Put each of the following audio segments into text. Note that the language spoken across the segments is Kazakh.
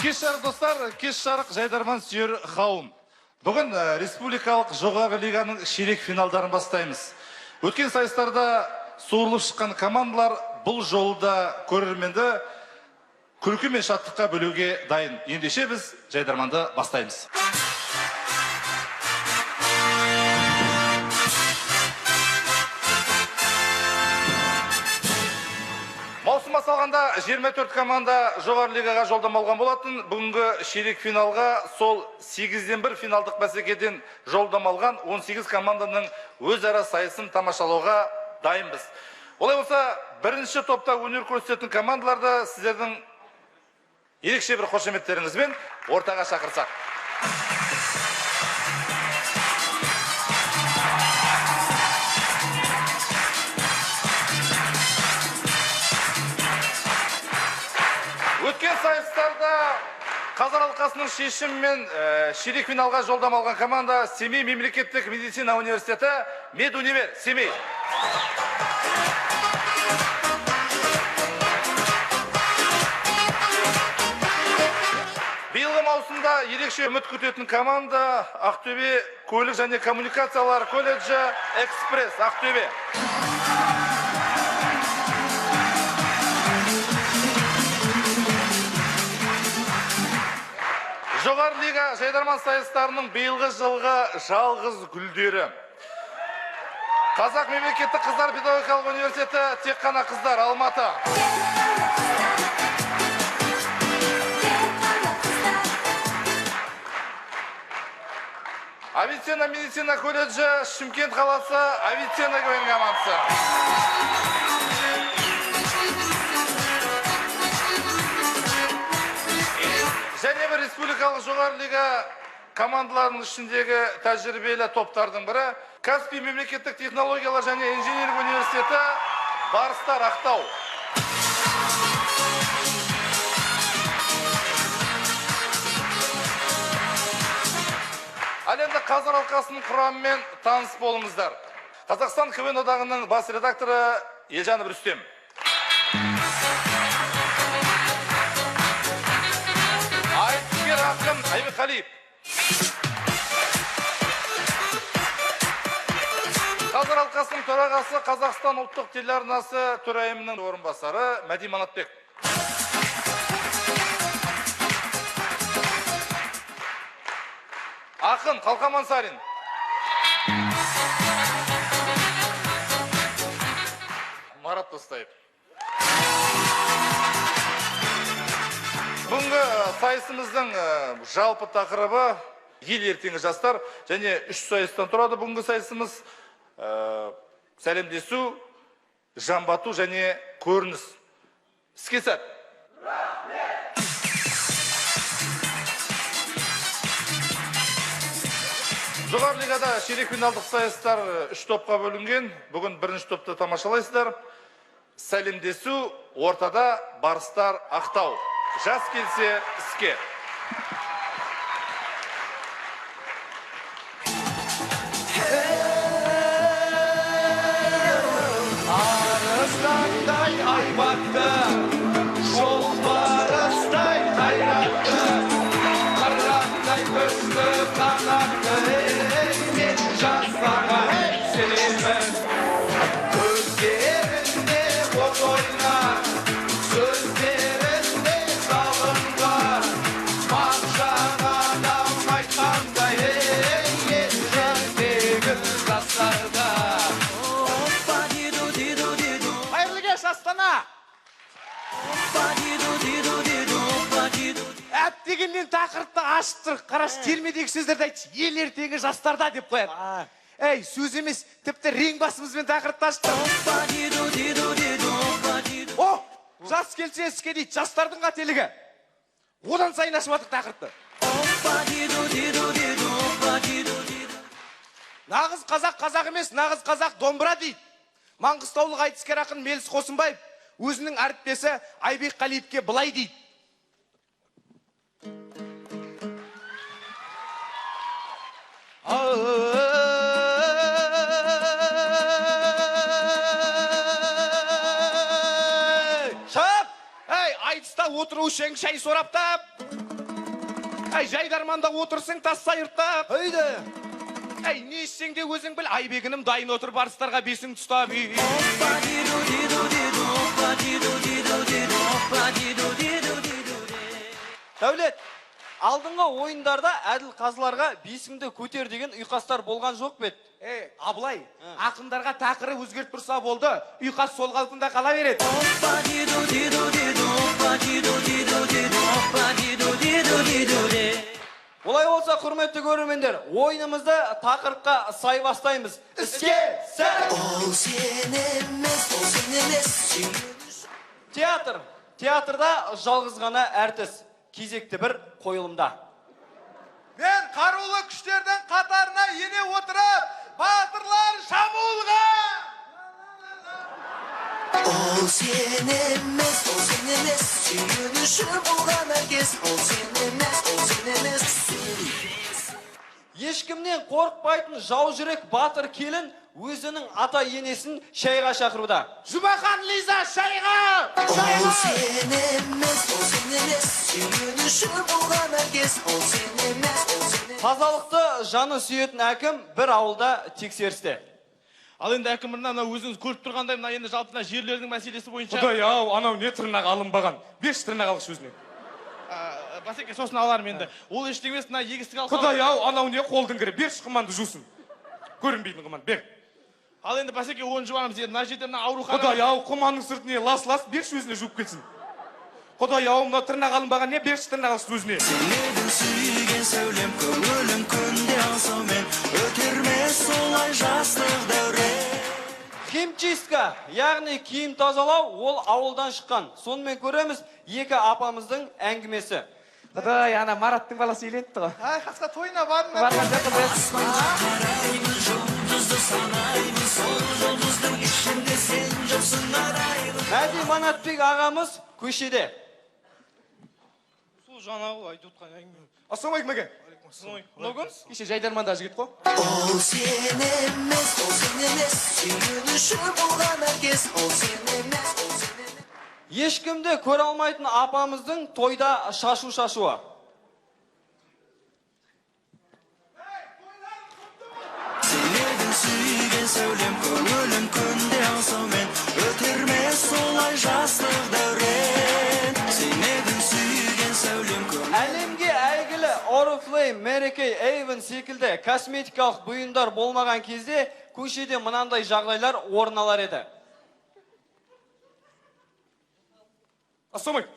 Кеш жарық, достар, кеш жарық, жайдарман сүйер қауым. Бүгін республикалық жоғарғы лиганың ширек финалдарын бастаймыз. Өткен сайыстарда суырылып шыққан командалар бұл жолы да көрерменді күлкі мен шаттыққа бөлуге дайын. Ендеше біз жайдарманды бастаймыз. Маусым басталғанда 24 команда жоғары лигаға жолдама алған болатын. Бүгінгі ширек финалға сол 8-ден 1 финалдық бәсекеден жолдама алған 18 команданың өзара сайысын тамашалауға дайынбыз. Олай болса, бірінші топта өнер көрсететін командаларды сіздердің ерекше бір қошеметтеріңізбен ортаға шақырсақ. Өткен сайыстарда Қазар алқасының шешімімен ширек финалға жолдама алған команда Семей мемлекеттік медицина университеті Медунивер Семей. Биылғы маусымда ерекше үміт күтетін команда Ақтөбе көлік және коммуникациялар колледжі Экспресс Ақтөбе. Жоғары лига жайдарман сайыстарының биылғы жылғы жалғыз гүлдері. Қазақ мемлекеттік қыздар педагогикалық университеті тек қана қыздар Алматы. Авиценна медицина колледжі Шымкент қаласы Авиценна КВН командасы. Және бір республикалық жоғары лига командаларының ішіндегі тәжірибелі топтардың бірі Каспий мемлекеттік технологиялар және инженерлік университеті Барыстар Ақтау. Ал енді Қазар алқасының құрамымен таныс болыңыздар. Қазақстан КВН одағының бас редакторы Елжанов Рүстем. Айтыскер ақын Айбек Қалиев. Қазар алқасының төрағасы Қазақстан ұлттық телеарнасы төрайымының орынбасары Мәди Манатбек. Ақын Қалқаман Сарин. Марат Достаев. Бүгінгі сайысымыздың жалпы тақырыбы ел ертеңгі жастар және 3 сайыстан тұрады бүгінгі сайысымыз. Сәлемдесу, жамбату және көрініс. Іске сәт. Жоғары лигада ширек финалдық сайыстар 3 топқа бөлінген. Бүгін бірінші топты тамашалайсыздар. Сәлемдесу, ортада Барыстар Ақтау. Жас келсе іске. Арыстандай айбатты, жолбарыстай қайратты, қырандай күшті қанатты, мен жастарға сенемін. Көздерінде от ойнар, сөздерінде жалын бар, мағжан адам айтқандай, ел ертеңгі жастарда. Қайырлы кеш, Астана! Әттегеннен тақырыпты ашып тұр. Қарашы, термедегі сөздерді айтшы. Ел ертеңгі жастарда деп қояды. Әй, сөз емес, тіпті рең басымызбен тақырыпты ашып тұр. О, жас келсе іске дейді, жастардың қателігі. Одан сайын ашып жатыр тақырыпты. Нағыз қазақ қазақ емес, нағыз қазақ домбыра дейді. Маңғыстаулық айтыскер ақын Меліс Қосымбаев өзінің әріптесі Айбек Қалиевке былай дейді. Шап! Әй, айтыста отыру үшін шай сораптап. Әй, жайдарманда отырсың тас сайыртап. Өйді. Әй, не ішсең де өзің біл, Айбегінім дайын отыр барыстарға бесің тұстап. Дәулет, алдыңғы ойындарда әділ қазыларға бесіңді көтер деген ұйқастар болған жоқ па еді? Ей, Абылай, ақындарға тақырып өзгеріп тұрса болды, ұйқас сол қалпында қала береді. Олай болса, құрметті көрермендер, ойынымызды тақырыпқа сай бастаймыз. Іске сәт! Ол сен емес, ол сен емес, сүйгені. Театр. Театрда жалғыз ғана әртіс. Кезекті бір қойылымда. Мен қарулы күштердің қатарына ене отырып, батырлар шабуылға! Ол сен емес, ол сен емес, сүйгені болған әркез. Ол сен емес, ол сен емес. Ешкімнен қорықпайтын жау жүрек батыр келін өзінің ата енесін шайға шақыруда. Жұмахан, Лиза, шайға! Ол сен емес, ол сен емес, сүйгені болған әркез. Ол сен емес, ол сен емес. Тазалықты жаны сүйетін әкім бір ауылда тексерісте. Ал енді әкім мырза, мына өзіңіз көріп тұрғандай, мына енді жалпы мына жерлердің мәселесі бойынша. Құдай ау, анау не тырнақ алынбаған. Берші тырнақ алғыш өзіне. Басеке, сосын алармын енді. Ол ештеңе емес, мына егістік алқа. Құдай ау, анау не қолдың кірі. Берші құманды жусын. Көрінбейтін құман, бер. Ал енді басеке, оны жуамыз енді. Мына жерде мына аурухана. Құдай ау, құманның сырты не лас-лас, берші өзіне жуып кетсін. Құдай ау, мына тырнақ алынбаған не, берші тырнақ алғышты өзіне. Сен сүйген сәулем, көңілім күнде аңсаумен, өтер ме солай жастық дәурен. Химчистка, яғни киім тазалау, ол ауылдан шыққан. Сонымен көреміз екі апамыздың әңгімесі. Құдай, ана Мараттың баласы үйленіпті ғой. Ай, қасқа тойына бардым. Барған жоқ қыз. Аспанға қараймын, жұлдызды санаймын, сол жұлдыздың ішінде сен жоқсың арайлым. Мәди Манатбек ағамыз көшеде. Сол жаңағы айтып отқан әңгіме. Ассалаумағалейкум, әке. Мынау кім? Кеше жайдармандағы жігіт қой. Ол сен емес, ол сен емес, сүйгені болған әркез. Ол сен емес, ол сен емес. Ешкімді көре алмайтын апамыздың тойда шашу шашуы. Сен едің сүйген сәулем, көңілім күнде аңсаумен, өтер ме солай жастық дәурен. Сен едің сүйген сәулем, көңілім. Әлемге әйгілі Oriflame, Mary Kay, Avon секілді косметикалық бұйымдар болмаған кезде көшеде мынандай жағдайлар орын алар еді. Ассалаумағалейкум.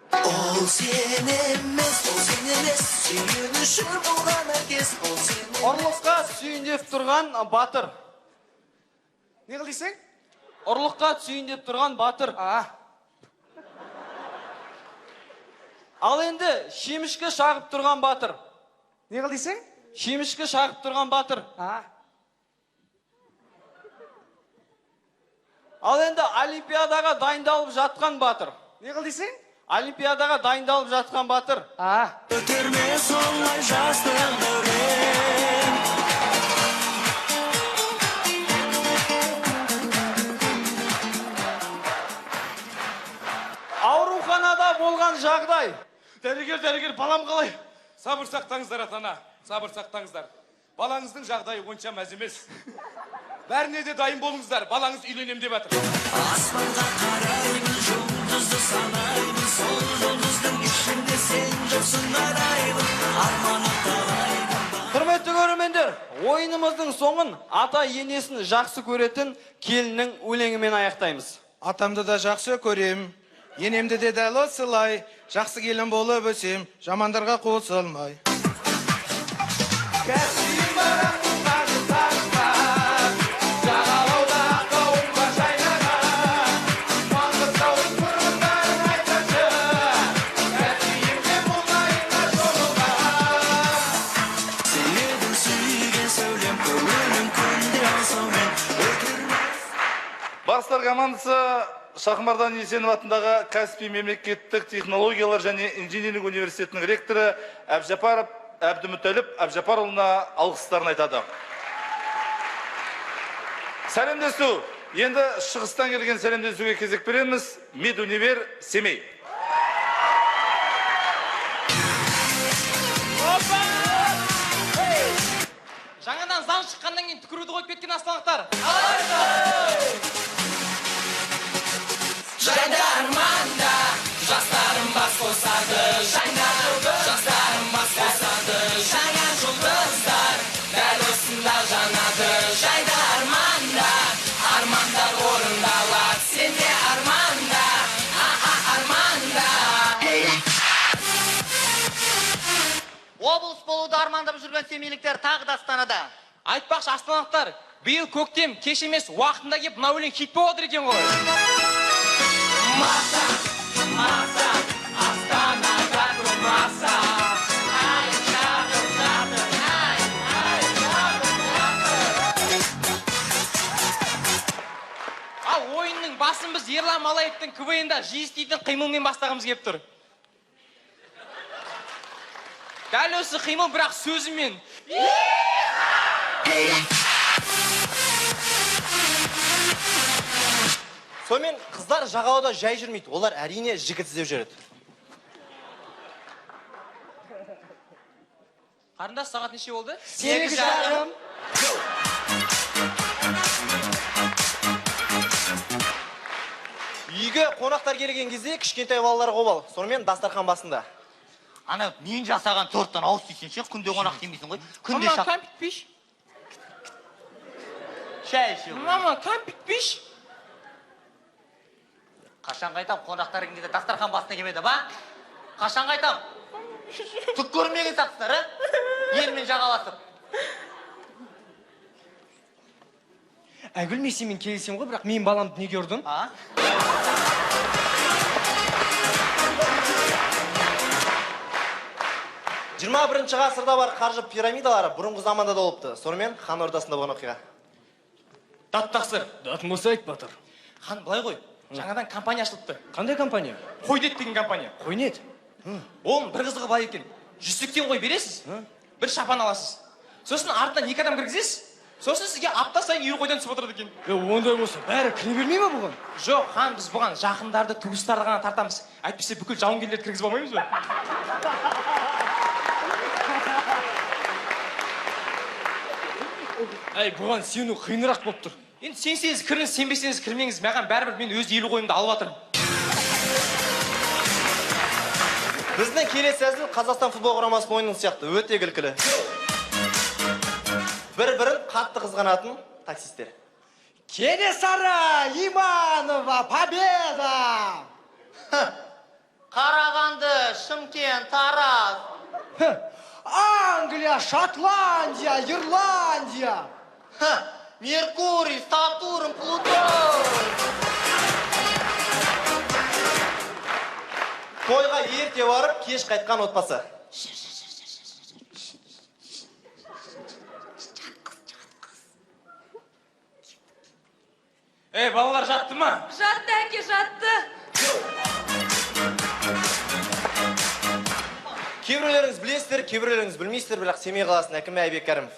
Ол сен емес, ол сен емес, сүйгені болған әркез. Ол сен емес. Ұрлыққа сүйіндеп тұрған батыр. Не қыл дейсің? Ұрлыққа сүйіндеп тұрған батыр. А, Ал енді шемішкі шағып тұрған батыр. не қыл дейсің? Шемішкі шағып тұрған батыр. А, Ал енді олимпиадаға дайындалып жатқан батыр. не қыл дейсің? Олимпиадаға дайындалып жатқан батыр. А, Өтер ме солай жастық дәурен. Ауруханада болған жағдай. Дәрігер, дәрігер, балам қалай? Сабыр сақтаңыздар, ата-ана. Сабыр сақтаңыздар. Балаңыздың жағдайы онша мәз емес. Бәріне де дайын болыңыздар. Балаңыз үйленем деп жатыр. Аспанға қараймын, жұлдызды санаймын, сол жұлдыздың ішінде сен жоқсың арайлым, арманы талаймын. Құрметті көрермендер, ойынымыздың соңын ата енесін жақсы көретін келіннің өлеңімен аяқтаймыз. Атамды да жақсы көрем, енемді де дәл осылай, жақсы келін болып өсем, жамандарға қосылмай. Сен едің сүйген сәулем, көңілім күнде аңсаумен, өтер ме Барыстар командасы Шахмардан Есенов атындағы Каспий мемлекеттік технологиялар және инжиниринг университетінің ректоры Әбжапаров Әбдімүтәліп Әбжапарұлына алғыстарын айтады. Сәлемдесу. Енді шығыстан келген сәлемдесуге кезек береміз. Медунивер Семей. қойып кеткен астаналықтар. Жайдарманда жастарым бас қосады, жастарым бас қосады, жаңа жұлдыздар дәл осында жанады. Жайдарманда армандар орындалады, сен де арманда, арманда. Облыс болуды армандап жүрген семейліктер тағы да Астанада. Айтпақшы, астаналықтар, биыл көктем кеш емес, уақытында келіп, мына өлең хит болып отыр екен ғой. Маса, маса, Астанада тұрмаса. Ай, шағып жатыр, ай, ай, шағып жатыр. Ал ойынның басын біз Ерлан Малаевтың КВН-да жиі істейтін қимылмен бастағымыз келіп тұр. Дәл осы қимыл, бірақ сөзімен. Сонымен қыздар жағалауда жай жүрмейді, олар әрине жігіт іздеп жүреді. Қарындас, сағат неше болды? 8:30. Үйге қонақтар келген кезде кішкентай балалар обал, сонымен дастархан басында. Ана мен жасаған торттан ауыз тисеңші, күнде қонақ келмейсің ғой. Күнде Мама, шақ. кәмпит пеш. Шай іше. Мама, кәмпит пеш. Қашан қайтам, қонақтар келгенде дастархан басына келмеді ба? Қашан қайтам? Түк көрмеген сияқтысыздар, а? Елмен жағаласып. Әгүл, мен сенімен келісемін ғой, бірақ мен баламды неге ұрдың? А? Жиырма бірінші ғасырда бар қаржы пирамидалары бұрынғы заманда да болыпты. Сонымен хан ордасында болған оқиға. Дат тақсыр. Датын болса айт, батыр. Хан, былай ғой. Жаңадан компания ашылыпты. Қандай компания? Қойдет деген компания. Қой не еді? Оның бір қызығы былай екен. 180 қой бересіз, бір шапан аласыз. Сосын артынан 2 адам кіргізесіз. Сосын сізге апта сайын 50 қойдан түсіп отырады екен. Ондай болса бәрі кіре бермей ме бұған? Жоқ, хан, біз бұған жақындарды, туыстарды ғана тартамыз. Әйтпесе бүкіл жауынгерлерді кіргізіп алмаймыз ба? Әй, бұған сену қиынырақ болып тұр. Енді сенсеңіз кіріңіз, сенбесеңіз кірмеңіз. Маған бәрібір, мен өз 50 қойымды алып жатырмын. Біздің келесі әзіл Қазақстан футбол құрамасының ойыны сияқты өте күлкілі. Бір-бірін қатты қызғанатын таксистер. Кенесары Иманова, победа! Қарағанды, Шымкент, Тараз. Англия, Шотландия, Ирландия. Меркурий, Сатурн, Плутон. Тойға ерте барып, кеш қайтқан отбасы. Ей, балалар жатты ма? Жатты, әке, жатты. Кейбіреулеріңіз білесіздер, кейбіреулеріңіз білмейсіздер, бірақ Семей қаласының әкімі Айбек Кәрімов.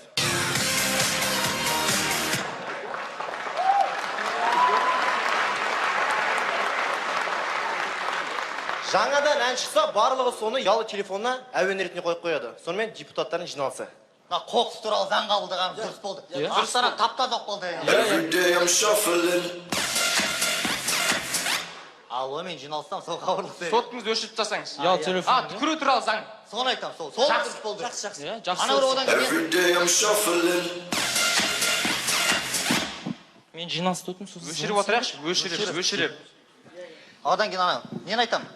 Жаңадан ән шықса, барлығы соны ұялы телефонына әуен ретінде қойып қояды. Сонымен депутаттардың жиналысы. Мына қоқыс туралы заң қабылдағанымыз дұрыс болды. Астана тап-таза болып қалды. Every day I'm shuffling. Алло, мен жиналыстан сол хабарласайын. Соткаңызды өшіріп тастаңыз. Ұялы телефон. А, түкіру туралы заң. Соны айтамын, сол. Сол дұрыс болды. Жақсы, жақсы. Жақсы. Ана бір одан кейін Every day I'm shuffling. Мен жиналыста өттім, сосын. Өшіріп отырайықшы, өшіріп, өшіріп. Одан кейін ана нені айтамын?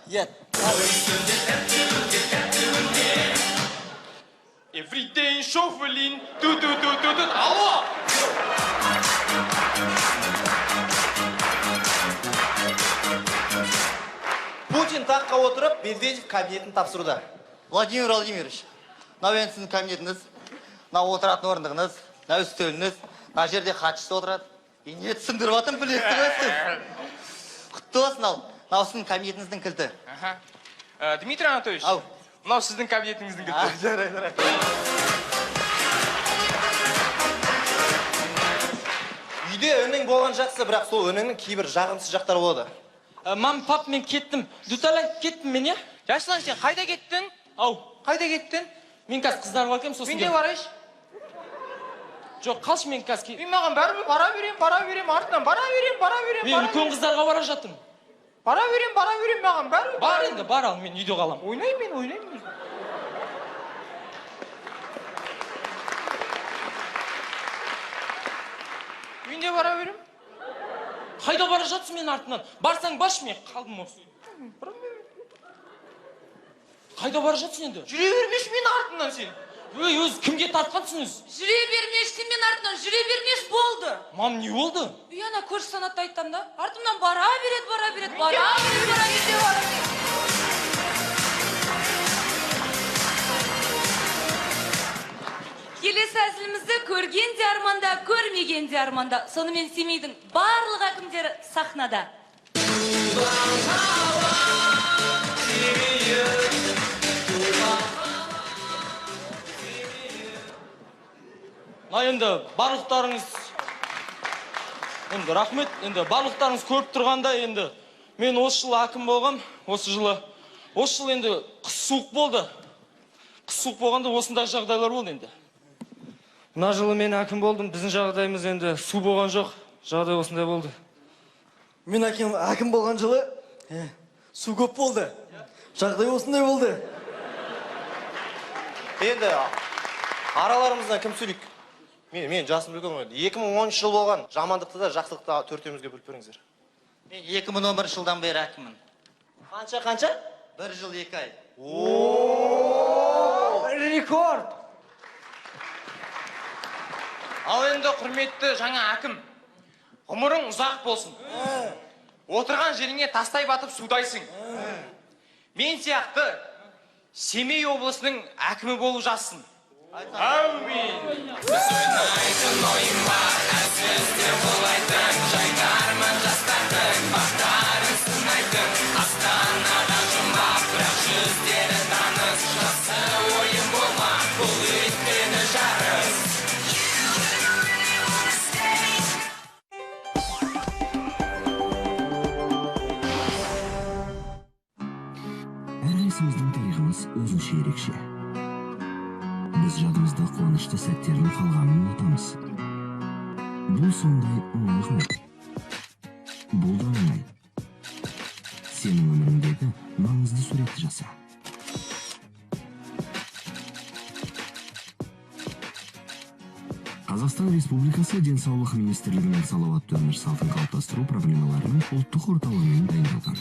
Every day shuffling, ту ту ту ту ту. Алло! Путин таққа отырып, Медведев кабинетін тапсыруда. Владимир Владимирович, мынау енді сіздің кабинетіңіз, мынау отыратын орындығыңыз, мынау үстеліңіз, мына жерде хатшысы отырады. И не түсіндіріп жатырмын, білесіз ғой сіз. Құтты болсын ал. Мынау сіздің кабинетіңіздің кілті. Аха. Дмитрий Анатольевич. Ау. Мынау сіздің кабинетіңіздің кілті. Жарайды, жарайды. Үйде үнің болған жақсы, бірақ сол үніңнің кейбір жағымсыз жақтары болады. Мам, пап, мен кеттім. Дүталай, кеттім мен, иә? Жасұлан, сен қайда кеттің? Ау. Қайда кеттің? Мен қазір қыздарға барып келемін, сосын. Мен де барайыншы. Жоқ, қалшы, мен қазір. Мен маған бәрібір, бара беремін, бара беремін, артынан бара беремін, бара беремін. Мен үлкен қыздарға бара жатырмын. Бара беремін, бара беремін, маған бәрібір. Бар енді, бар, ал мен үйде қаламын. Ойнаймын мен, ойнаймын. Мен де бара беремін. Қайда бара жатсың мен артынан? Барсаң баршы, мен қалдым осы. Қайда бара жатсың енді? Жүре бермеші мен артынан сен. Өй, өз кімге тартқансың өзі? Жүре бермеші сен мен артынан, жүре бермеші болды. Мам, не болды? Үй, ана көрші Санатты айтам да, артымнан бара береді, бара береді, бара береді, бара береді, бара береді. Келесі әзілімізді көрген де арманда, көрмеген де арманда. Сонымен Семейдің барлық әкімдері сахнада. Мына енді барлықтарыңыз, енді рахмет, енді барлықтарыңыз көріп тұрғанда, енді мен осы жылы әкім болғам, осы жылы. Осы жылы енді қыс суық болды. Қыс суық болғанда осындай жағдайлар болды енді. Мына жылы мен әкім болдым, біздің жағдайымыз енді су болған жоқ, жағдай осындай болды. Мен әкім болған жылы су көп болды, жағдай осындай болды. Енді араларымыздан кім сөйлейік? Мен жасым үлкен ғой. 2010 жыл болған, жамандықты да жақсылықты да төртеумізге бөліп беріңіздер. Мен 2011 жылдан бері әкіммін. Қанша, қанша? 1 жыл 2 ай. Рекорд! Ал енді құрметті жаңа әкім, ғұмырың ұзақ болсын. Отырған жеріңе тастай батып судайсың. Мен сияқты Семей облысының әкімі болып жазсын. Әумин! Біз ойнайтын ойын бар, әлсіз де болайтын, жайдарман жастардың бақтарын сынайтын. Астанаға жұмбақ, бірақ жүздері таныс, жақсы ойын болмақ, бұл өйткені жарыс. Әрқайсымыздың тарихымыз өзінше ерекше. Біз жадымызда қуанышты сәттердің қалғанын ұмытамыз. Бұл сондай оңай ғой. Бұл да оңай. Сенің өміріңдегі маңызды суретті жаса. Қазақстан Республикасы Денсаулық Министрлігінің салауатты өмір салтын қалыптастыру проблемаларының ұлттық орталығымен дайындалған.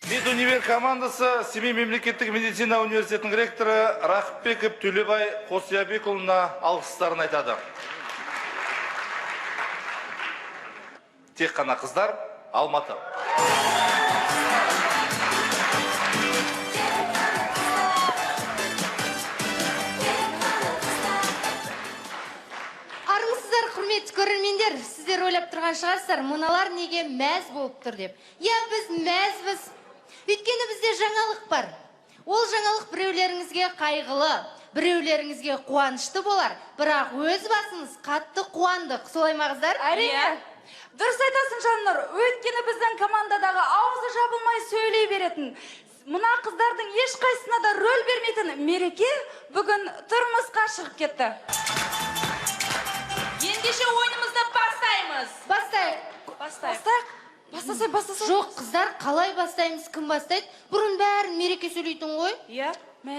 Медунивер командасы Семей мемлекеттік медицина университетінің ректоры Рахыпбеков Төлебай Қосиябекұлына алғыстарын айтады. Тек қана қыздар, Алматы. Армысыздар, құрметті көрермендер, сіздер ойлап тұрған шығарсыздар, мыналар неге мәз болып тұр деп. Иә, біз мәзбіз. Өйткені бізде жаңалық бар. Ол жаңалық біреулеріңізге қайғылы, біреулеріңізге қуанышты болар, бірақ өз басымыз қатты қуандық. Солай ма, қыздар? Әрине. Дұрыс айтасың, Жаннұр. Өйткені біздің командадағы аузы жабылмай сөйлей беретін, мына қыздардың ешқайсысына да рөл бермейтін Мереке бүгін тұрмысқа шығып кетті. Ендеше ойынымызды бастаймыз. Бастайық. Бастайық. Бастасай, бастасай. Жоқ, қыздар, қалай бастаймыз, кім бастайды? Бұрын бәрін Мереке сөйлейтін ғой. Иә. Мә.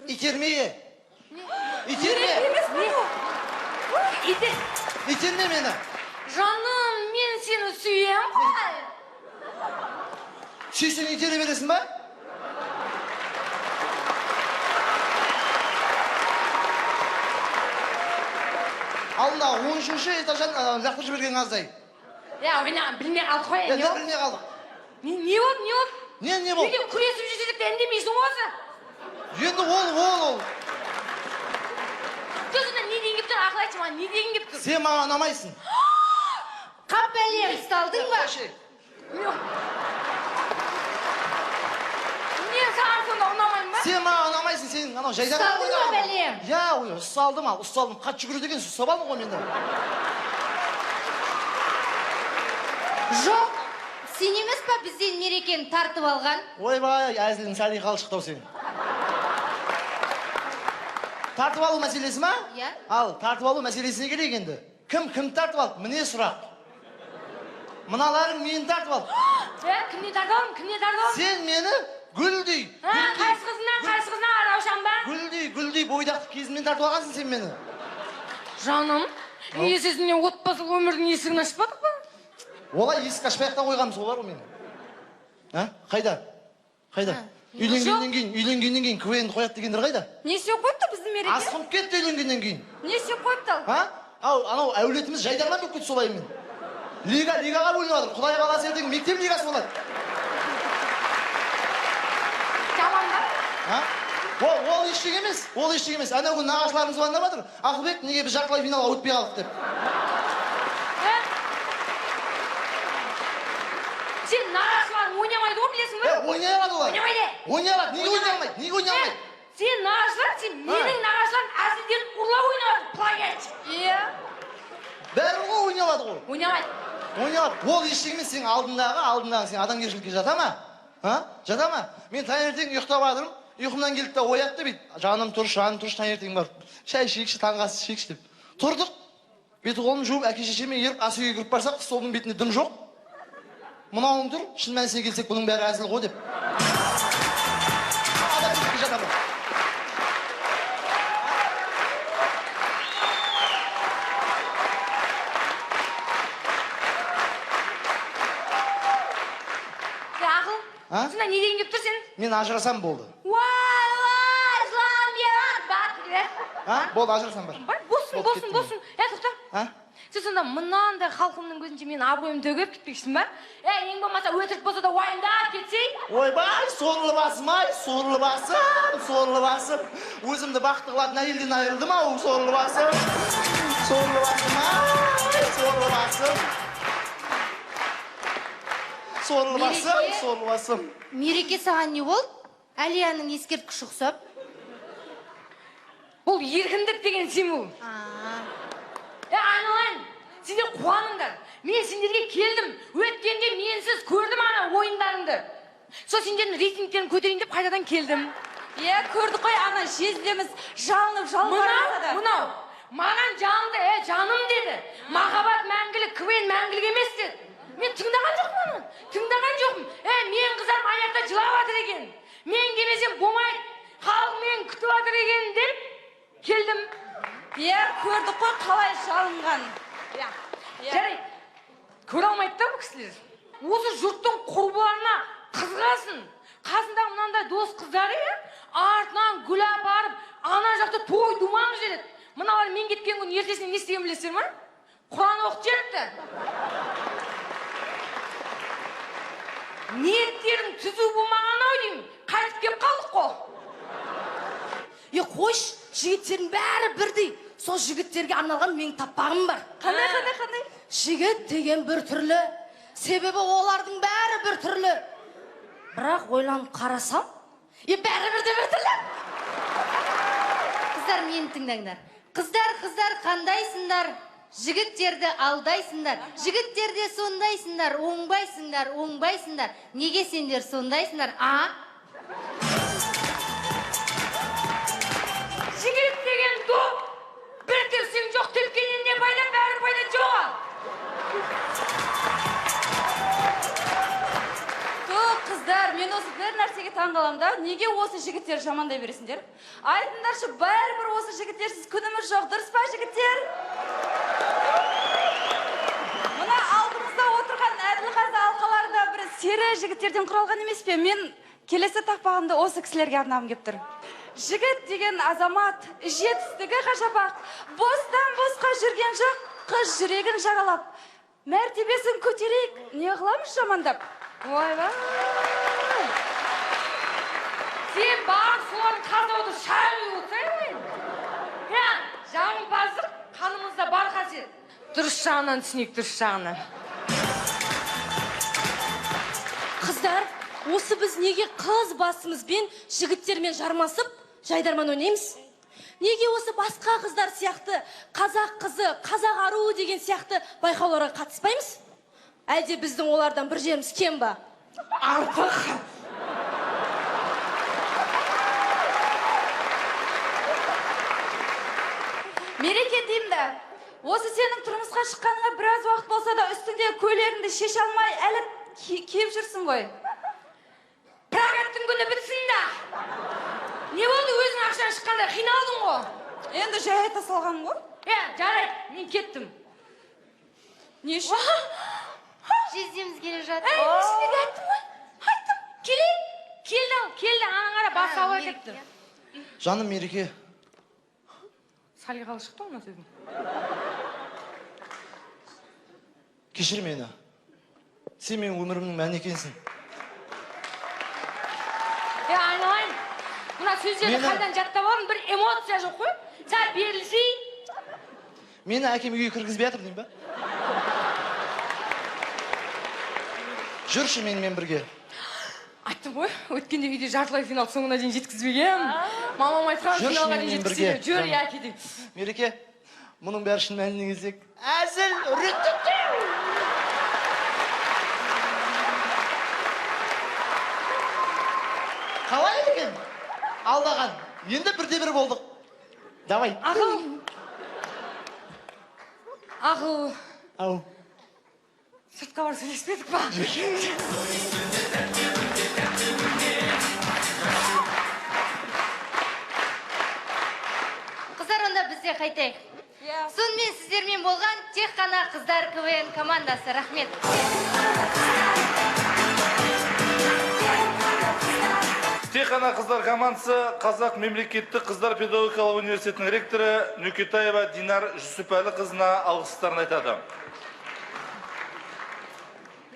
Итерме. Итерме. Емес пе ол? Итерме мені. Жаным, мен сені сүйем ғой. Сүйсең итере бересің ба? Алла, 13-ші этаждан лақтырып жіберген аздай. Я, ойна, білмей қалдық қой, Я, не болды? білмей қалдық. Не болды, не болды? Не болды? Неге күресіп жүрсек те үндемейсің ғой сен? Енді ол. Жоқ, сонда не деген келіп тұр, ақыл айтшы маған, не деген келіп тұр? Сен маған ұнамайсың. Қап бәлем, ұсталдың ба? Мен саған сонда ұнамаймын ба? Сен маған ұнамайсың, сен анау жайдақ Ұсталдың ба ойнаған. бәлем? Иә, ой, ұсталдым ал, ұсталдым. Қатты жүгіреді екенсің, ұстап алдың ғой мені. Жоқ, сен емес па бізден Мерекені тартып алған? Ойбай, әзілің салиқалы шықты ау сенің. Тартып алу мәселесі ма? Иә. Ал, тартып алу мәселесіне келейік енді. Кім кім тартып алды? Міне сұрақ. Мыналарың мені тартып алды. Кімнен тартып алдым, кімнен тартып алдым? Сен мені гүлдей, Қайсы қызынан, қайсы қызынан, Раушан ба? гүлдей, гүлдей бойдақтық кезімнен тартып алғансың сен мені. Жаным, есесіне отбасылық өмірдің есігін ашпадық па? Олай есік ашпай ақ та қойғанбыз ғой бар ғой мені. А? Қайда? Қайда? Үйленгеннен кейін, үйленгеннен кейін КВН қояды дегендер қайда? Не істеп қойыпты біздің Мереке? Асқынып кетті үйленгеннен кейін. Не істеп қойыпты ал? А? Ау, анау әулетіміз жайдарман болып кетті солаймен. Лига, лигаға бөлініп жатыр. Құдай қаласа ертең мектеп лигасы болады. Жаман ба? А? Ол ештеңе емес, ол ештеңе емес. Анау күні нағашыларымыз звондап жатыр. Ақылбек, неге біз жартылай финалға өтпей қалдық деп. Сен нағашыларың ойнамайды ғой, білесің бе? Ойнай алады олар. Ойнамайды. Ойнай алады. Неге ойнай алмайды? Неге ойнай алмайды? Сен нағашылар, сен менің нағашыларым әзілдерін ұрлап ойнап жатыр, плагиат. Иә. Бәрі ғой ойнай алады ғой. Ойнамайды. Ойнай алады. Ол ештеңе емес, сен алдындағы сен адамгершілікке жата ма? А? Жата ма? Мен таңертең ұйықтап жатырмын. Ұйқымнан келді де оятты бүйтіп. Жаным тұршы, жаным тұршы, таңертең барып шай ішейікші, таңғы ас ішейікші деп. Тұрдық. Беті қолын жуып, әке шешеме еріп ас үйге кіріп барсақ, столдың бетінде дым жоқ. Мынауың тұр, шын мәнісіне келсек бұның бәрі әзіл ғой деп. Адамгершілікке жата ма? Ақыл, А? сонда не деген келіп тұр сен? Мен ажырасам болды. Уай, уай, жылан бер, бар. А? Болды, ажырасам бар. Бар, болсын, Болды, болсын, кеттім. болсын. Тоқта. А? Сен сонда мынандай халқымның көзінше менің абыройымды төгіп кетпекшісің ба? Ең болмаса өтірік болса да уайымдап кетсей. Ойбай, сорлы басым ай, сорлы басым, сорлы басым. Өзімді бақытты қылатын әйелден айырылдым ау, сорлы басым. Сорлы басым ай, сорлы басым. Сорлы басым, Мереке. сорлы басым. Мереке, саған не болды? Әлияның ескерткіші ұқсап. Бұл еркіндік деген символ. Айналайын, сендер қуаныңдар. Мен сендерге келдім. Өткенде менсіз көрдім ана ойындарыңды. Сол сендердің рейтингтерін көтерейін деп қайтадан келдім. Иә, көрдік қой, ана жездеміз жалынып жалбарынса да. Мынау, маған жалынды, жаным деді. Махаббат мәңгілік, КВН мәңгілік емес деді. Мен тыңдаған жоқпын оны. Тыңдаған жоқпын. Мен қыздарым аяқта жылап жатыр екен. Мен келмесем болмайды. Халық мені күтіп жатыр екен деп келдім. Иә, көрдік қой қалай жалынған. Иә. Жарайды. Көре алмайды да бұл кісілер. Осы жұрттың құрбыларына қызғасын. Қасындағы мынандай дос қыздары, иә, артынан гүл апарып, ана жақта той думан жүреді. Мыналар мен кеткен күні ертесіне не істеген білесіздер ма? Құран оқып жіберіпті. Ниеттерің түзу болмаған ау деймін. Қайтып келіп қалдық қой. Қойшы, жігіттердің бәрі бірдей. Сол жігіттерге арналған менің таппағым бар. Қандай, қандай, қандай? Жігіт деген бір түрлі. Себебі олардың бәрі бір түрлі. Бірақ ойланып қарасам, бәрі бірде бір түрлі. Қыздар, мені тыңдаңдар. Қыздар, қыздар, қандайсыңдар? Жігіттерді алдайсыңдар. Жігіттер де сондайсыңдар, оңбайсыңдар, оңбайсыңдар. Неге сендер сондайсыңдар, а? Жігіт деген доп. Бір тепсең жоқ, тепкеннен не пайда, бәрі пайда жоқ ал. Ту, қыздар, мен осы бір нәрсеге таңғаламын да. Неге осы жігіттер жамандай бересіңдер? Айтыңдаршы, бәрібір осы жігіттерсіз күніміз жоқ, дұрыс па, жігіттер? Мына алдымызда отырған әділқазы алқаларында бір сері жігіттерден құралған емес пе? Мен келесі тақпағымды осы кісілерге арнағым келіп тұр. Жігіт деген азамат, жетістігі ғажап-ақ, бостан босқа жүрген жоқ, қыз жүрегін жаралап. Мәртебесін көтерейік, не қыламыз жамандап? Ойбай! Сен барып солардың қасына отырып шай құйып отырсаң ғой. Иә, жағымпаздық қанымызда бар қасиет. Дұрыс жағынан түсінейік, дұрыс жағынан. Қыздар, осы біз неге қыз басымызбен жігіттермен жармасып жайдарман ойнаймыз? Неге осы басқа қыздар сияқты қазақ қызы, қазақ аруы деген сияқты байқауларға қатыспаймыз? Әлде біздің олардан бір жеріміз кем ба? Артық! Мереке деймін да. Осы сенің тұрмысқа шыққаныңа біраз уақыт болса да үстіңдегі көйлегіңді шеше алмай әлі киіп жүрсің ғой. Прокаттың күні бітсін да. Не болды, өзің ақшаң шыққанда қиналдың ғой. Енді жай айта салғаным ғой. Е, жарайды, мен кеттім. Не үшін? Жездеміз келе жатыр. Әй, мен сіздерге айттым ғой. Айттым. Келейін. Келді ал, келді, ана қара бас ауа кетті. Жаным Мереке. Салиқалы шықты ғой мына сөзің. Кешір мені. Сен менің өмірімнің мәні екенсің. Е, айналайын. Мына сөздерді қайдан жаттап алдың? Бір эмоция жоқ қой. Сәл берілсей. Мені әкем үйге кіргізбей жатыр деймін ба? Жүрші менімен бірге. Айттым ғой, өткенде үйде жартылай финал соңына дейін жеткізбегем. Мамам айтқан Жүрші финалға дейін менімен жеткізсе бірге. жүр, иә, кетейік. Мереке, мұның бәрі шын мәніне келсек, әзіл. Қалай екен? Алдаған. Енді бірде бір болдық. Давай. Ақыл. Ақыл. Ау. Сыртқа барып сөйлеспедік па? Қыздар, онда біз де қайтайық. Сонымен сіздермен болған тек қана қыздар КВН командасы. Рахмет. Тек қана қыздар командасы Қазақ мемлекеттік қыздар педагогикалық университетінің ректоры Нүкетаева Динар Жүсіпәлі қызына алғыстарын айтады.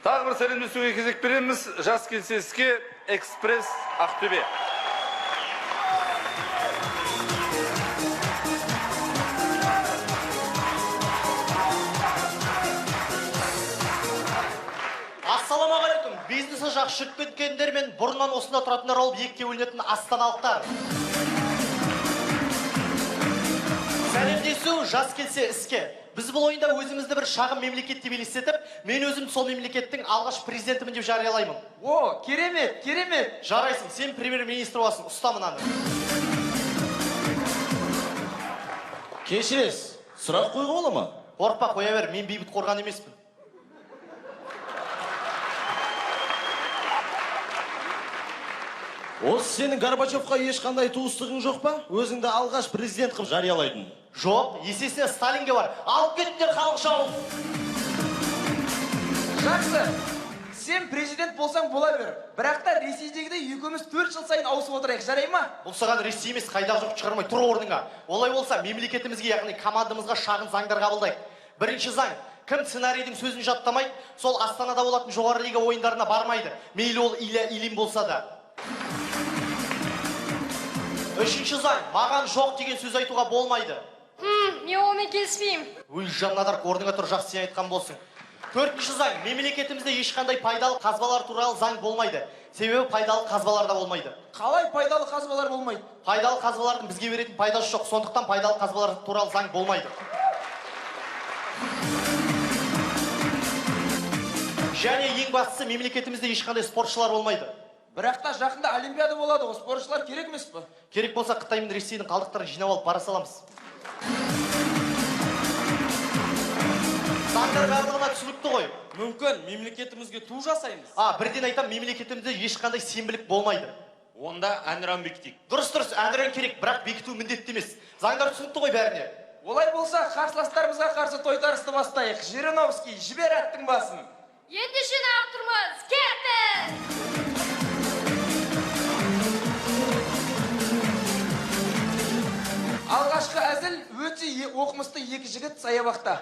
Тағы бір сәлемдесуге кезек береміз. Жас келсе іске, Экспресс Ақтөбе. Ассалаумағалейкум. Бизнесі жақсы жүріп кеткендер мен бұрыннан осында тұратындар болып екіге бөлінетін астаналықтар. Сәлемдесу жас келсе іске. Біз бұл ойында өзімізді бір шағын мемлекет деп елестетіп, мен өзім сол мемлекеттің алғаш президентімін деп жариялаймын. О, керемет, керемет. Жарайсың, сен премьер-министр боласың, ұста мынаны. Кешіресіз, сұрақ қоюға бола ма? Қорықпа, қоя бер, мен бейбіт қорған емеспін. Осы сенің Горбачевқа ешқандай туыстығың жоқ па? Өзіңді алғаш президент қылып жариялайтын. Жоқ, есесіне Сталинге бар. Алып кетіңдер халық жауын. Жақсы. Сен президент болсаң бола бер. Бірақ та Ресейдегідей екеуміз 4 жыл сайын ауысып отырайық, жарай ма? Бұл саған Ресей емес, қайдағы жоқ шығармай, тұр орныңа. Олай болса, мемлекетімізге, яғни командамызға шағын заңдар қабылдайық. Бірінші заң, кім сценарийдің сөзін жаттамайды, сол Астанада болатын жоғары лига ойындарына бармайды. Мейлі ол Илья Ильин болса да. Үшінші заң, маған жоқ деген сөз айтуға болмайды. Мен онымен келіспеймін. Өй, жаннадар, орныңа тұр, жақсы сен айтқан болсың. Төртінші заң, мемлекетімізде ешқандай пайдалы қазбалар туралы заң болмайды. Себебі пайдалы қазбалар да болмайды. Қалай пайдалы қазбалар болмайды? Пайдалы қазбалардың бізге беретін пайдасы жоқ, сондықтан пайдалы қазбалар туралы заң болмайды. Және ең бастысы, мемлекетімізде ешқандай спортшылар болмайды. Бірақ та жақында олимпиада болады ғой, спортшылар керек емес пе? Керек болса Қытай мен Ресейдің қалдықтарын жинап алып бара саламыз. Заңдар барлығына түсінікті ғой. Мүмкін мемлекетімізге ту жасаймыз. Бірден айтам, мемлекетімізде ешқандай сенбілік болмайды. Онда әнұран бекітейік. Дұрыс, дұрыс, әнұран керек, бірақ бекіту міндетті емес. Заңдар түсінікті ғой бәріне. Олай болса, қарсыластарымызға қарсы тойтарысты бастайық. Жириновский, жібер аттың басын. Ендеше неғып тұрмыз? Кеттік! Алғашқы әзіл өте оқымысты екі жігіт саябақта.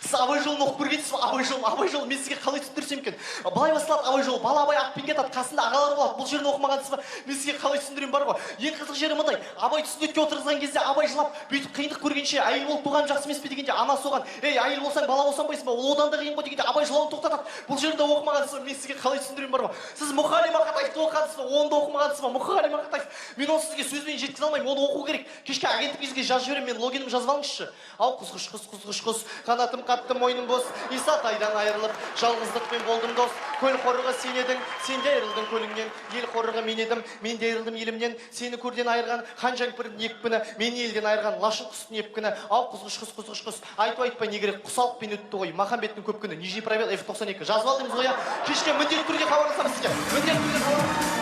Сіз Абай жолын оқып көргенсіз бе? Абай жолын, Абай жолын мен сізге қалай түсіндірсем екен? Былай басталады Абай жолы, бала Абай атпен кетеді, қасында ағалары болады. Бұл жерін оқымағансыз ба? Мен сізге қалай түсіндірем бар ғой. Ең қызық жері мындай. Абай сүндетке отырғызған кезде Абай жылап, бүйтіп қиындық көргенше әйел болып туған жақсы емес пе дегенде анасы оған, ей, әйел болсаң бала босанбайсың ба? Ол одан да қиын ғой дегенде Абай жылауын тоқтатады. Бұл жерін де оқымағансыз ба? Мен сізге қалай түсіндірем бар ғой. Сіз Мұқағали Мақатаевты оқығансыз ба? Оны да оқымағансыз ба? Мұқағали Мақатаев. Мен оны сізге сөзбен жеткізе алмаймын, оны оқу керек. Кешке агенттігіңізге жазып жіберемін, мен логинімді жазып алыңызшы. Ау, құзғыш құс, құзғыш құс, қанатым Таптым мойным бос, Исатайдан айырылып, жалғыздықпен болдым дос. Көл қорығы сен едің, сен де айырылдың көліңнен. Ел қорығы мен едім, мен де айырылдым елімнен. Сені көрден айырған хан жәңгірдің екпіні, мені елден айырған лашын құстың епкіні. Ау, қызғыш құс, қызғыш құс, айту айтпай не керек, құсалықпен өтті ғой Махамбеттің көп күні. Нижний пробел F92 жазып ал дейміз ғой, иә. Кешке міндетті түрде хабарласамыз сізге, міндетті түрде хабарласамыз.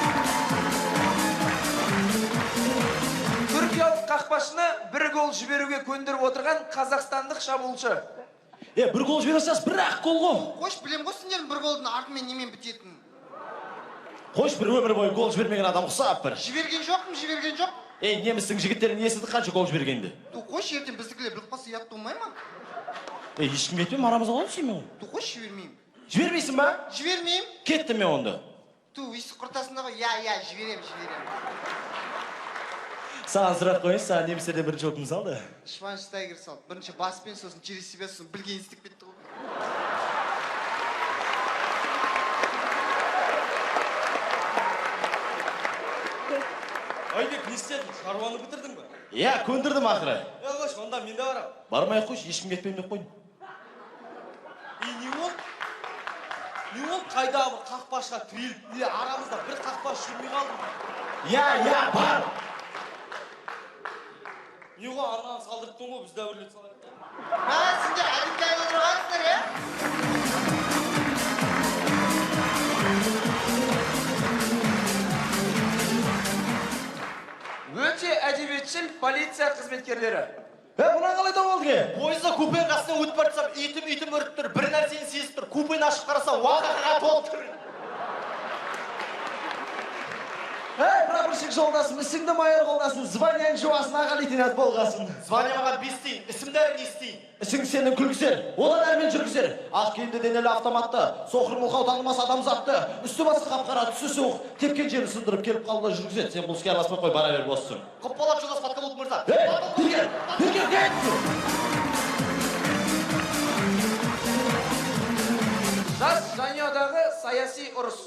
Түркиялық қақпашыны бір гол жіберуге көндіріп отырған қазақстандық шабуылшы. Бір гол жібере салсаңыз, бір-ақ гол ғой. Қойш, білем ғой сендердің бір голдың артымен немен бітетінін. Қойш, бір өмір бойы гол жібермеген адам ұқсап бір. Жіберген жоқпын, жіберген жоқ. Ей, немістің жігіттерін естідік қанша гол жібергенді. Ту, қойш, ертең біздікілер біліп қалса ұят болмай ма? Ей, ешкімге айтпаймын, арамызда қалады сен мен. Ту, қойш, жібермеймін. Жібермейсің ба? Жібермеймін. Кеттім мен онда. Ту, иісі құртасың да ғой. Иә, иә, жіберем, жіберем. Саған сұрақ қояйын, саған немістерден бірінші болып кім салды? Швайнштайгер салды. Бірінші баспен, сосын через себя, сосын білген істеп кетті ғой. Айбек, не істедің? Шаруаны бітірдің бе? Иә, көндірдім ақыры. Е, қойшы, онда мен де барамын. Бармай ақ қойшы, ешкімге айтпаймын деп қойдым. Е, не болды? Не болды? Қайдағы бір қақпашыға тіреліп, не арамызда бір қақпашы жүрмей қалды ма? Иә, иә, бар. Не ғой, арнаны салдырттың ғой, біз де бір рет салайық. Мә, сендер әдетке айналдырғансыңдар, иә? Өте әдебиетшіл полиция қызметкерлері. Бұны қалай тауып алдың, е? Пойызда купенің қасынан өтіп бара жатсам, итім үріп тұр, бір нәрсені сезіп тұр. Купені ашып қарасам, уақаға толып тұр. Ей, прапорщик жолдасым, ісіңді майор қолдасын, званияң жуасын, аға лейтенант болғасын. Звание маған 5 тиын, ісімді әрі не істейін? Ісің сенің күлгізер, одан әрмен жүргізер. Ақ киімді денелі автоматты, соқыр мылқау танымас адамзатты, үсті басы қап-қара, түсі суық, тепкен жерін сындырып келіп қалуына жүргізеді. Сен бұл іске араласпай қой, бара бер боссың. Құппалап жолдас подкаблук мырза. Ей, бері кел, бері кел. Жас жанұядағы саяси ұрыс.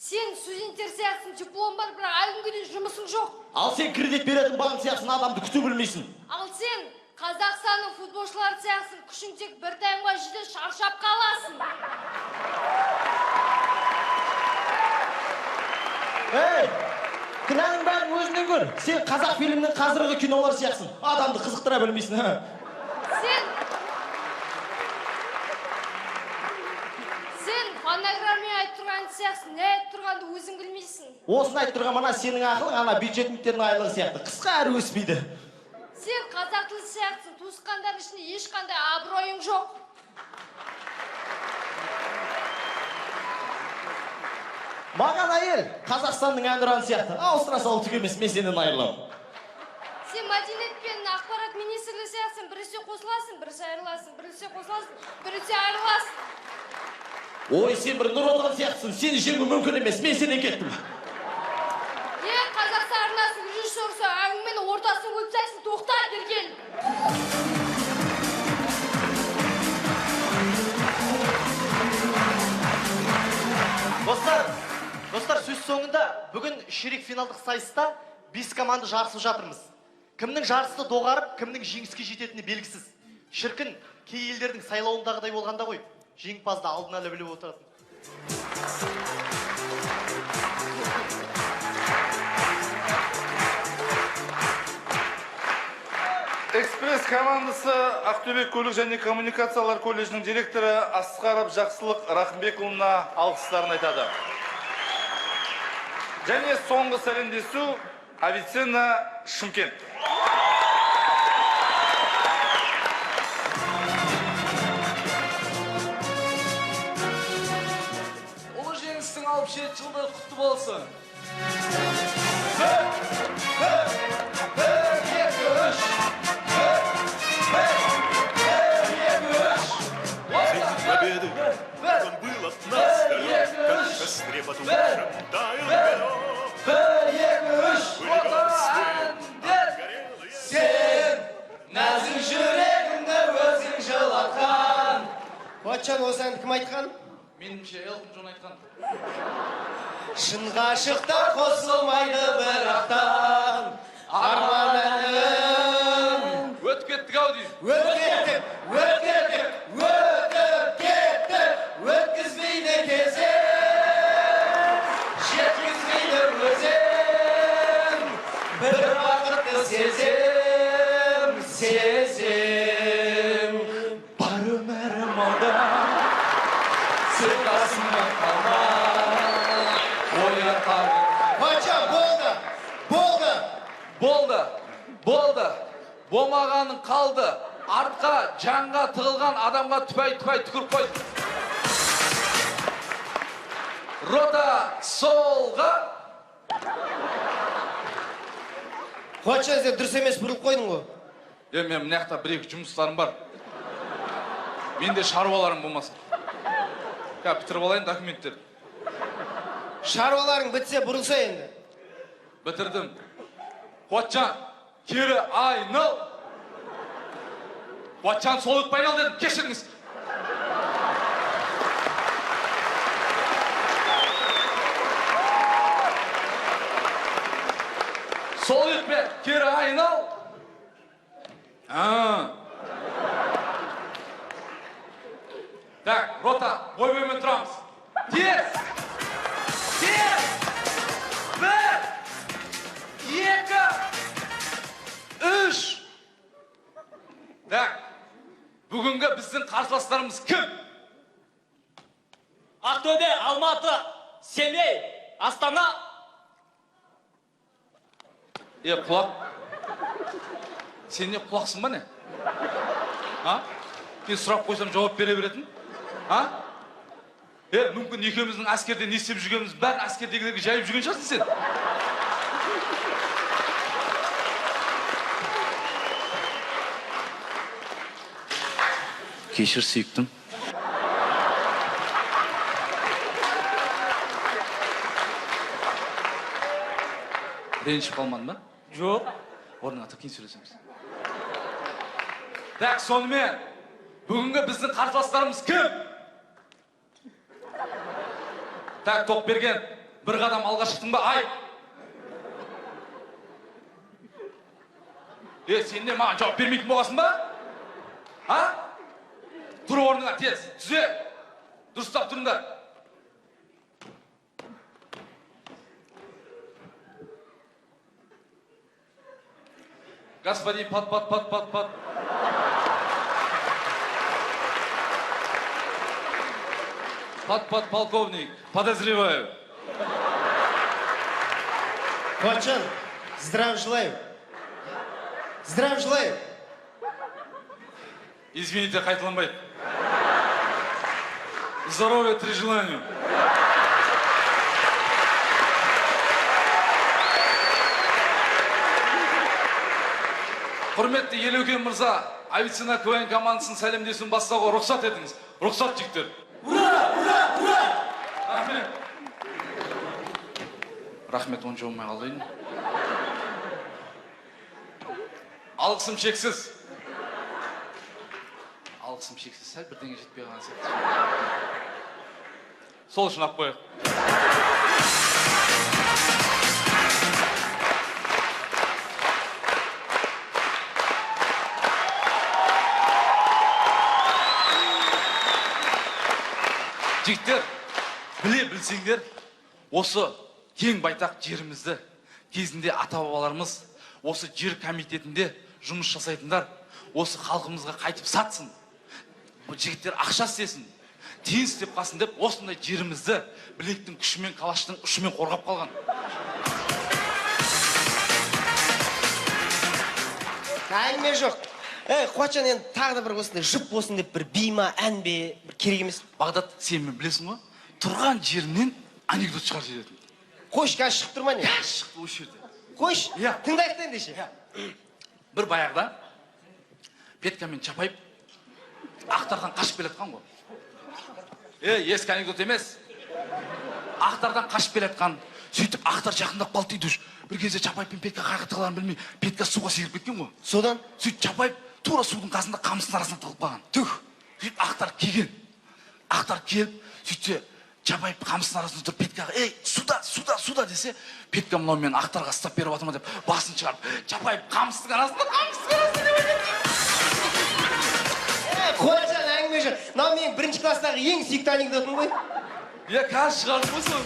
Сен студенттер сияқтысың, диплом бар, бірақ әлі күнге дейін жұмысың жоқ. Ал сен кредит беретін банк сияқтысың, адамды күте білмейсің. Ал сен Қазақстанның футболшылары сияқтысың, күшің тек бір таймға жетеді, шаршап қаласың. Ей, кінәнің бәрін өзіңнен көр. Сен қазақ фильмінің қазіргі кинолары сияқтысың, адамды қызықтыра білмейсің. Сен фонограммамен айтып тұрған сияқтысың, не айтып тұрғанды өзің білмейсің. Осыны айтып тұрған мына сенің ақылың, ана бюджетниктердің айлығы сияқты, қысқа әрі өспейді. Сен қазақ тілі сияқтысың, туысқандардың ішінде ешқандай абыройың жоқ. Маған әйел Қазақстанның әнұраны сияқты, ауыстыра салу түк емес, мен сенен айырыламын. Сен мәдениет пен ақпарат министрлігі сияқтысың, біресе қосыласың, біресе айырыласың, біресе қосыласың, біресе айырыласың. Ой, сен бір Нұр Отан сияқтысың, сені жеңу мүмкін емес, мен сенен кеттім. Е, Қазақстан арнасының режиссерісі, әңгіменің ортасын қойып тастайсың, тоқта, бері кел. Достар, достар, сөз соңында бүгін ширек финалдық сайыста 5 команда жарысып жатырмыз. Кімнің жарысты доғарып, кімнің жеңіске жететіні белгісіз. Шіркін, кей елдердің сайлауындағыдай болғанда ғой, жеңімпазды алдын ала біліп отыратын. Экспресс командасы Ақтөбе көлік және коммуникациялар колледжінің директоры Асқаров Жақсылық Рахымбекұлына алғыстарын айтады. Және соңғы сәлемдесу Авиценна Шымкент. Ұлы жеңістің 67 жылдығы құтты болсын. 1, 1, 1, 2, 3. 1, 1, 1, 2, 3. День Победы, он был от нас далек, как в костре потухшем таял горох. 1, 2, 3. Были горстые, Сен нәзік жүрегімді өзің жылатқан. Қуатжан, осы әнді кім айтқан? Меніңше Элтон Джон айтқан. Шын ғашықтар қосылмайды бірақтан. Арман әнім. Өтіп кеттік ау деймін. Өтіп кеттік, өтіп кеттік. Сезем, сезем, бар өмірім алда. Сен қасымнан қалма, оятады. Қуатжан, болды, болды. Болды, болды. Болмағаның қалды. Артқа, жанға тығылған адамға түпәй-түпәй түкіріп қойды. Рота солға. Қуатжан, сен дұрыс емес бұрылып қойдың ғой. Е, мен мына жақта бір-екі жұмыстарым бар. Менде шаруаларым болмасын. Қазір бітіріп алайын документтерді. Шаруаларың бітсе бұрылса енді. Бітірдім. Қуатжан, кері айнал. Қуатжан, сол өтпей айнал дедім, кешіріңіз. Сол өтпе, кері айнал. Так, рота, бой-боймен тұрамыз. Тез! Тез! 1, 2, 3. Так, бүгінгі біздің қарсыластарымыз кім? Ақтөбе, Алматы, Семей, Астана. Е, құлақ. Сен не құлақсың ба не? А? Мен сұрақ қойсам жауап бере беретін? А? Е, мүмкін екеуміздің әскерде не істеп жүргеніміз бәрін әскердегілерге жайып жүрген шығарсың сен. Кешір, сүйіктім. Ренжіп қалмадың ба? Жоқ. Орныңа тұр, кейін сөйлесеміз. Так, сонымен, бүгінгі біздің қарсыластарымыз кім? Так, Тоқберген, бір қадам алға шықтың ба? Ай! Е, сен не маған жауап бермейтін болғасың ба? А? Тұр орныңа, тез, түзе. Дұрыстап тұрыңдар. Господин, пат, пат, пат, пат, пат. Пат, пат, полковник, подозреваю. Қуатжан, здравия желаю. Здравия желаю. Извините, қайталанбайды. Здоровья три желанию. Құрметті Елеукен мырза, Авиценна КВН командасының сәлемдесуін бастауға рұқсат етіңіз. Рұқсат, жігіттер. Ура, ура, ура! Рахмет. Рахмет, онша болмай қалды енді. Алғысым шексіз. Алғысым шексіз, сәл бірдеңе жетпей қалған сияқты. Сол үшін ақ қояйық. Жігіттер, біле білсеңдер, осы кең байтақ жерімізді кезінде ата-бабаларымыз осы жер комитетінде жұмыс жасайтындар осы халқымызға қайтып сатсын, бұл жігіттер ақша істесін, тиын істеп қалсын деп осындай жерімізді білектің күшімен, қалаштың ұшымен қорғап қалған. Әңгіме жоқ. Ей, Қуатжан, енді тағы да бір осындай жұп болсын деп бір би ма, ән бе, бір керек емес. Бағдат, сен мен білесің ғой, тұрған жерінен анекдот шығарып жіберетін. Қойшы, қазір шығып тұр ма не? Қазір шықты осы жерде. Қойшы, Иә. тыңдайық та ендеше. Иә. Бір баяғыда Петька мен Чапаев Ақтардан қашып келе жатқан ғой. Е, ескі анекдот емес. Ақтардан қашып келе жатқан. Сөйтіп Ақтар жақындап қалды дейді уже. Бір кезде Чапаев пен Петька қай жаққа тығыларын білмей, Петька суға секіріп кеткен ғой. Содан? Сөйтіп Чапаев тура судың қасында қамыстың арасына тығылып қалған. Түх. Сөйтіп Ақтар келген. Ақтар келіп, сөйтсе Чапаев қамыстың арасында тұрып Петькаға, ей, суда, суда, суда десе, Петька мынау мені Ақтарға ұстап беріп жатыр ма деп басын шығарып, Чапаев қамыстың арасында, қамыстың арасында деп айтады. Ей, Қуатжан, әңгіме жоқ. Мынау менің бірінші класстағы ең сүйікті анекдотым ғой. Иә, қазір шығардым ғой соны.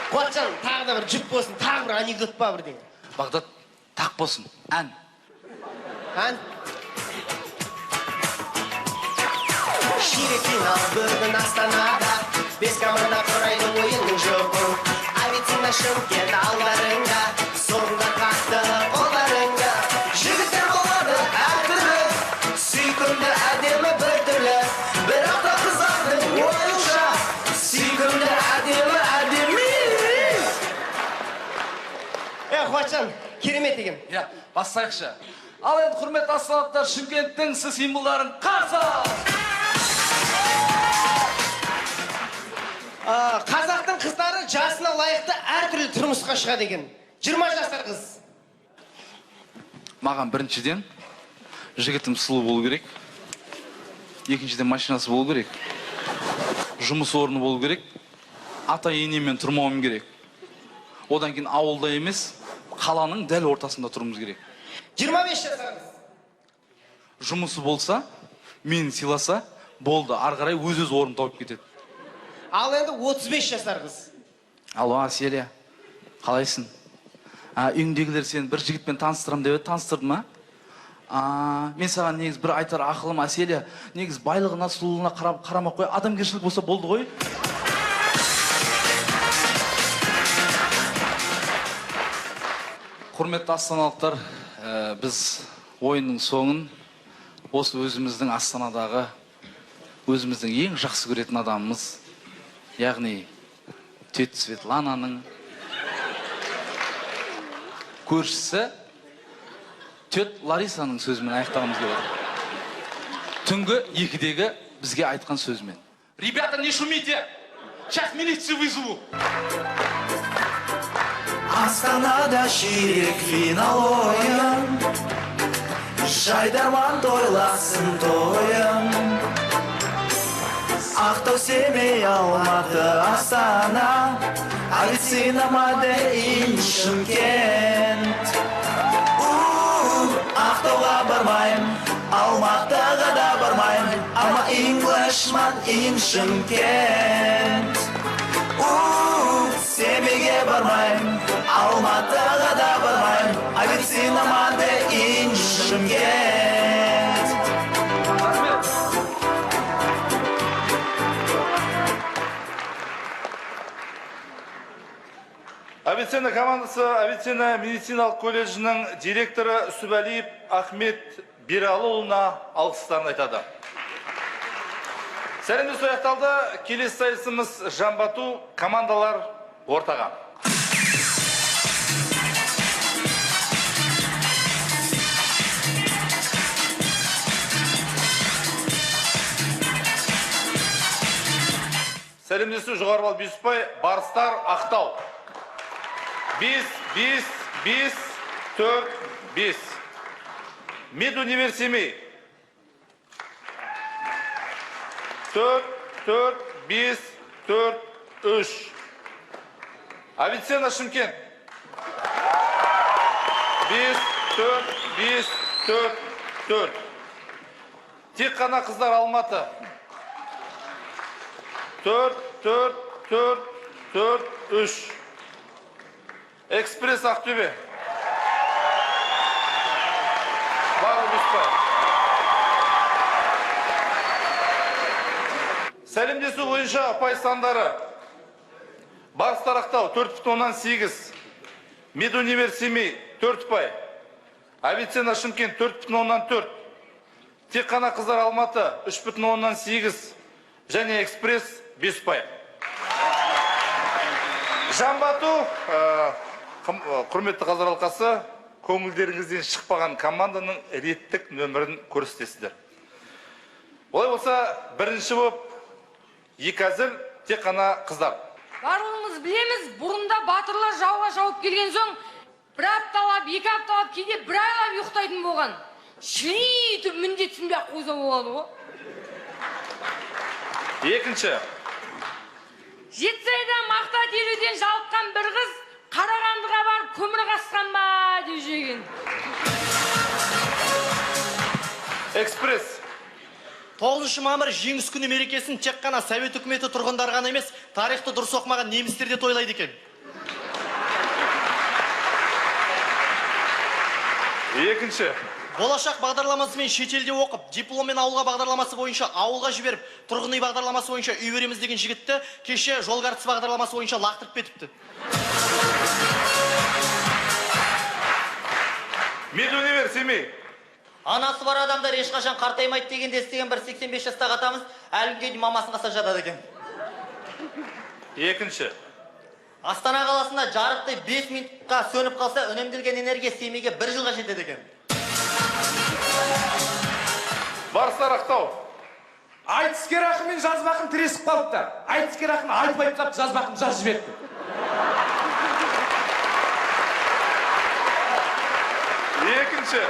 Қуатжан, тағы да бір жұп болсын, тағы бір анекдот па бірдеңе? Бағдат, тақ болсын, ән. Ән. Ширек финал бүгін Астанада, 5 команда құрайды ойынның жұбын. Авиценна Шымкент алдарыңда, соңында қатты қолдарыңда. Жігіттер болады әртүрлі, сүйкімді әдемі біртүрлі. Бірақ та қыздардың ойынша, сүйкімді әдемі әдемі. Қуатжан, керемет екен. Иә, бастайықшы. Ал енді құрметті астаналықтар, Шымкенттің С символдарын қарсы ал! Қазақтың қыздары жасына лайықты әртүрлі тұрмысқа шығады екен. 20 жасар қыз. Маған біріншіден жігітім сұлу болу керек. Екіншіден машинасы болу керек. Жұмыс орны болу керек. Ата енемен тұрмауым керек. Одан кейін ауылда емес, қаланың дәл ортасында тұруымыз керек. 25 жасар қыз. Жұмысы болса, мені сыйласа, болды, ары қарай өз-өз орнын тауып кетеді. Ал енді 35 жасар қыз. Алло, Әселия, қалайсың? Үйіңдегілер сені бір жігітпен таныстырам деп еді, таныстырды ма? Мен саған негіз бір айтар ақылым, Әселия, негіз байлығына, сұлулығына қарамай қой, адамгершілік болса болды ғой. Құрметті астаналықтар, біз ойынның соңын осы өзіміздің Астанадағы өзіміздің ең жақсы көретін адамымыз, яғни тет Светлананың көршісі тет Ларисаның сөзімен аяқтағымыз келіп отыр. Түнгі 2-дегі бізге айтқан сөзімен. Ребята, не шумите! Сейчас милицию вызову! Астанада ширек финал ойын, жайдарман тойласын тойын. Ақтау, Семей, Алматы, Астана, Авиценна, Мадейн, Шымкент. Ақтауға бармайым, Алматыға да бармайым, Ама Englishman in Шымкент. Семейге бармайым, Алматыға да бармайым, Авиценна, Мадейн, Шымкент. Авиценна командасы Авиценна медициналық колледжінің директоры Үсіпәлиев Ахмет Бералыұлына алғыстарын айтады. Сәлемдесу аяқталды. Келесі сайысымыз Жамбату, командалар ортаға. Сәлемдесу жоғары балл 5 ұпай, Барыстар Ақтау. 5, 5, 5, 4, 5. Медунивер Семей. 4, 4, 5, 4, 3. Авиценна Шымкент. 5, 4, 5, 4, 4. Тек қана қыздар Алматы. 4, 4, 4, 4, 3. Экспресс Ақтөбе. Барлық 5 ұпай. Сәлемдесу бойынша ұпай сандары. Барыстар Ақтау 4,8, Медунивер Семей 4 ұпай, Авиценна Шымкент 4,4, тек қана қыздар Алматы 3,8 және Экспресс 5 ұпай. Жамбату, құрметті қазылар алқасы, көңілдеріңізден шықпаған команданың реттік нөмірін көрсетесіздер. Олай болса, бірінші болып екі әзіл, тек қана қыздар. Барлығымыз білеміз, бұрында батырлар жауға жауып келген соң бір апталап, екі апталап, кейде бір айлап ұйықтайтын болған. Шірейтіп міндетсінбей ақ қойса болады ғой. Екінші. Жетісайда мақта теруден жалыққан бір қыз Қарағандыға барып көмір қасқан ба деп жеген. Экспресс. 9 мамыр жеңіс күні мерекесін тек қана Совет үкіметі тұрғындары ғана емес, тарихты дұрыс оқымаған немістер де тойлайды екен. Екінші. Болашақ бағдарламасымен шетелде оқып, дипломмен ауылға бағдарламасы бойынша ауылға жіберіп, тұрғын үй бағдарламасы бойынша үй береміз деген жігітті кеше жол картасы бағдарламасы бойынша лақтырып кетіпті. Медунивер Семей. Анасы бар адамдар ешқашан қартаймайды дегенді естіген бір 85 жастағы атамыз әлі күнге дейін мамасын қасап жатады екен. Екінші. Астана қаласында жарықты 5 минутқа сөніп қалса, үнемделген энергия Семейге бір жылға жетеді екен. Барыстар Ақтау. Айтыскер ақын мен жазба ақын тіресіп қалыпты. Айтыскер ақын айтып айтып жазба ақын жазып жіберіпті. Екінші.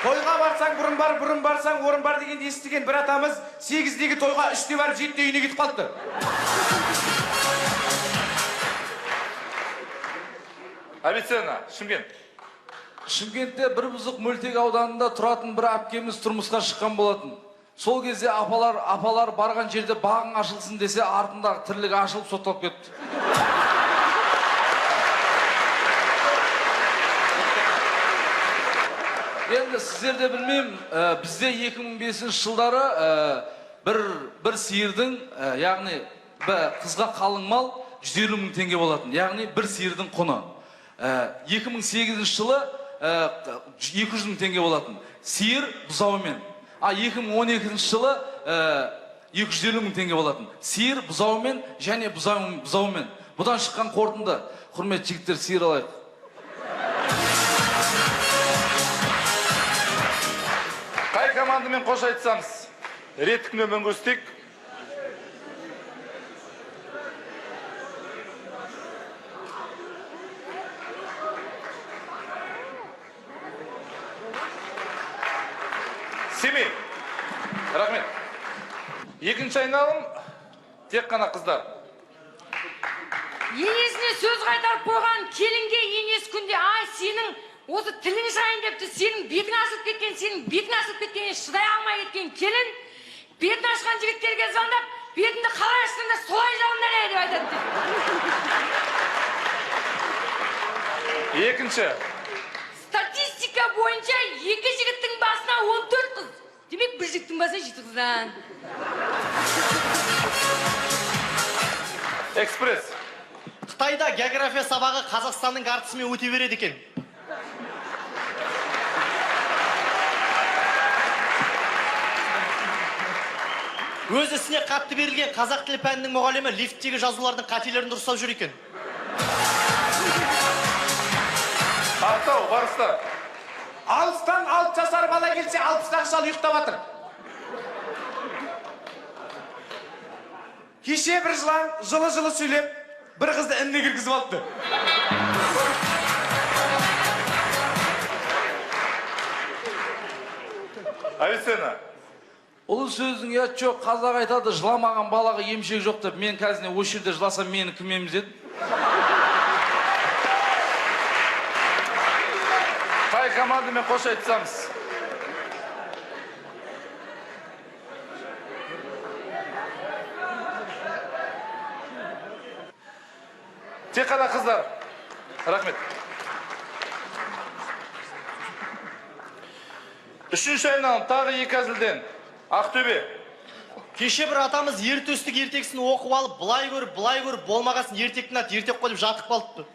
Тойға барсаң бұрын бар, бұрын барсаң орын бар дегенді естіген бір атамыз 8-дегі тойға 3-те барып 7-те үйіне кетіп қалыпты. Авиценна, Шымкент. Шымкентте бір бұзық мөлтек ауданында тұратын бір әпкеміз тұрмысқа шыққан болатын. Сол кезде апалар барған жерде бағың ашылсын десе, артындағы тірлігі ашылып сотталып кетті. Енді сіздер де білмеймін, бізде 2005 жылдары бір сиырдың, яғни қызға қалың мал 150 мың теңге болатын, яғни бір сиырдың құны. 2008 жылы 200 мың теңге болатын. Сиыр бұзауымен. А 2012 жылы 250 мың теңге болатын. Сиыр бұзауымен және бұзауымен. Бұдан шыққан қорытынды, құрметті жігіттер, сиыр алайық. Қай командамен қош айтсамыз? Реттік нөмірін көрсетейік. Семей. Рахмет. Екінші айналым тек қана қыздар. Енесіне сөз қайтарып қойған келінге енесі күнде, ай, сенің осы тілің шығайын депті, сенің бетің ашылып кеткен, сенің бетің ашылып кеткеніне шыдай алмай кеткен келін бетін ашқан жігіттерге звондап, бетімді қалай аштың да солай жабыңдар деп айтады. Екінші. Статистика бойынша екі жігіттің басына 14 қыз. Демек, бір жігіттің басына 7 қыздан. Экспресс. Қытайда география сабағы Қазақстанның картасымен өте береді екен. Өз ісіне қатты берілген қазақ тілі пәнінің мұғалімі лифттегі жазулардың қателерін дұрыстап жүр екен. Ақтау, барыстар. Алыстан 6 жасар бала келсе, 60-дағы шал ұйықтап жатыр. Кеше бір жылан жылы-жылы сөйлеп, бір қызды ініне кіргізіп алыпты. Авиценна. Ұлы сөздің ұяты жоқ, қазақ айтады, жыламаған балаға емшек жоқ деп. Мен қазір осы жерде жыласам, мені кім емізеді? Қай командамен қош айтсамыз? Тек қана қыздар. Рахмет. Үшінші айналым тағы екі әзілден. Ақтөбе. Кеше бір атамыз ер төстік ертегісін оқып алып, былай көріп, былай көріп, болмағасын ертектің аты ертек қой деп жатып қалыпты.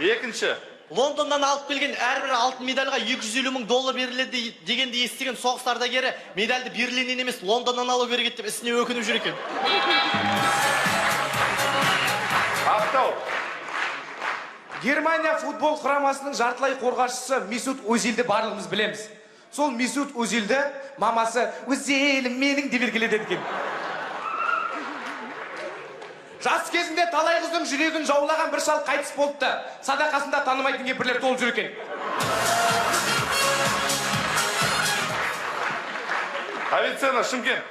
Екінші. Лондоннан алып келген әрбір алтын медальға 250 мың доллар беріледі дегенді естіген соғыс ардагері медальді Берлиннен емес Лондоннан алу керек еді деп ісіне өкініп жүр екен. Ақтау. Германия футбол құрамасының жартылай қорғашысы Месут Өзилді барлығымыз білеміз. Сол Месут Өзилді мамасы Өзелім менің деп еркелетеді екен. Жас кезінде талай қыздың жүрегін жаулаған бір шал қайтыс болыпты. Садақасында танымайтын кемпірлер толып жүр екен. Авиценна, Шымкент.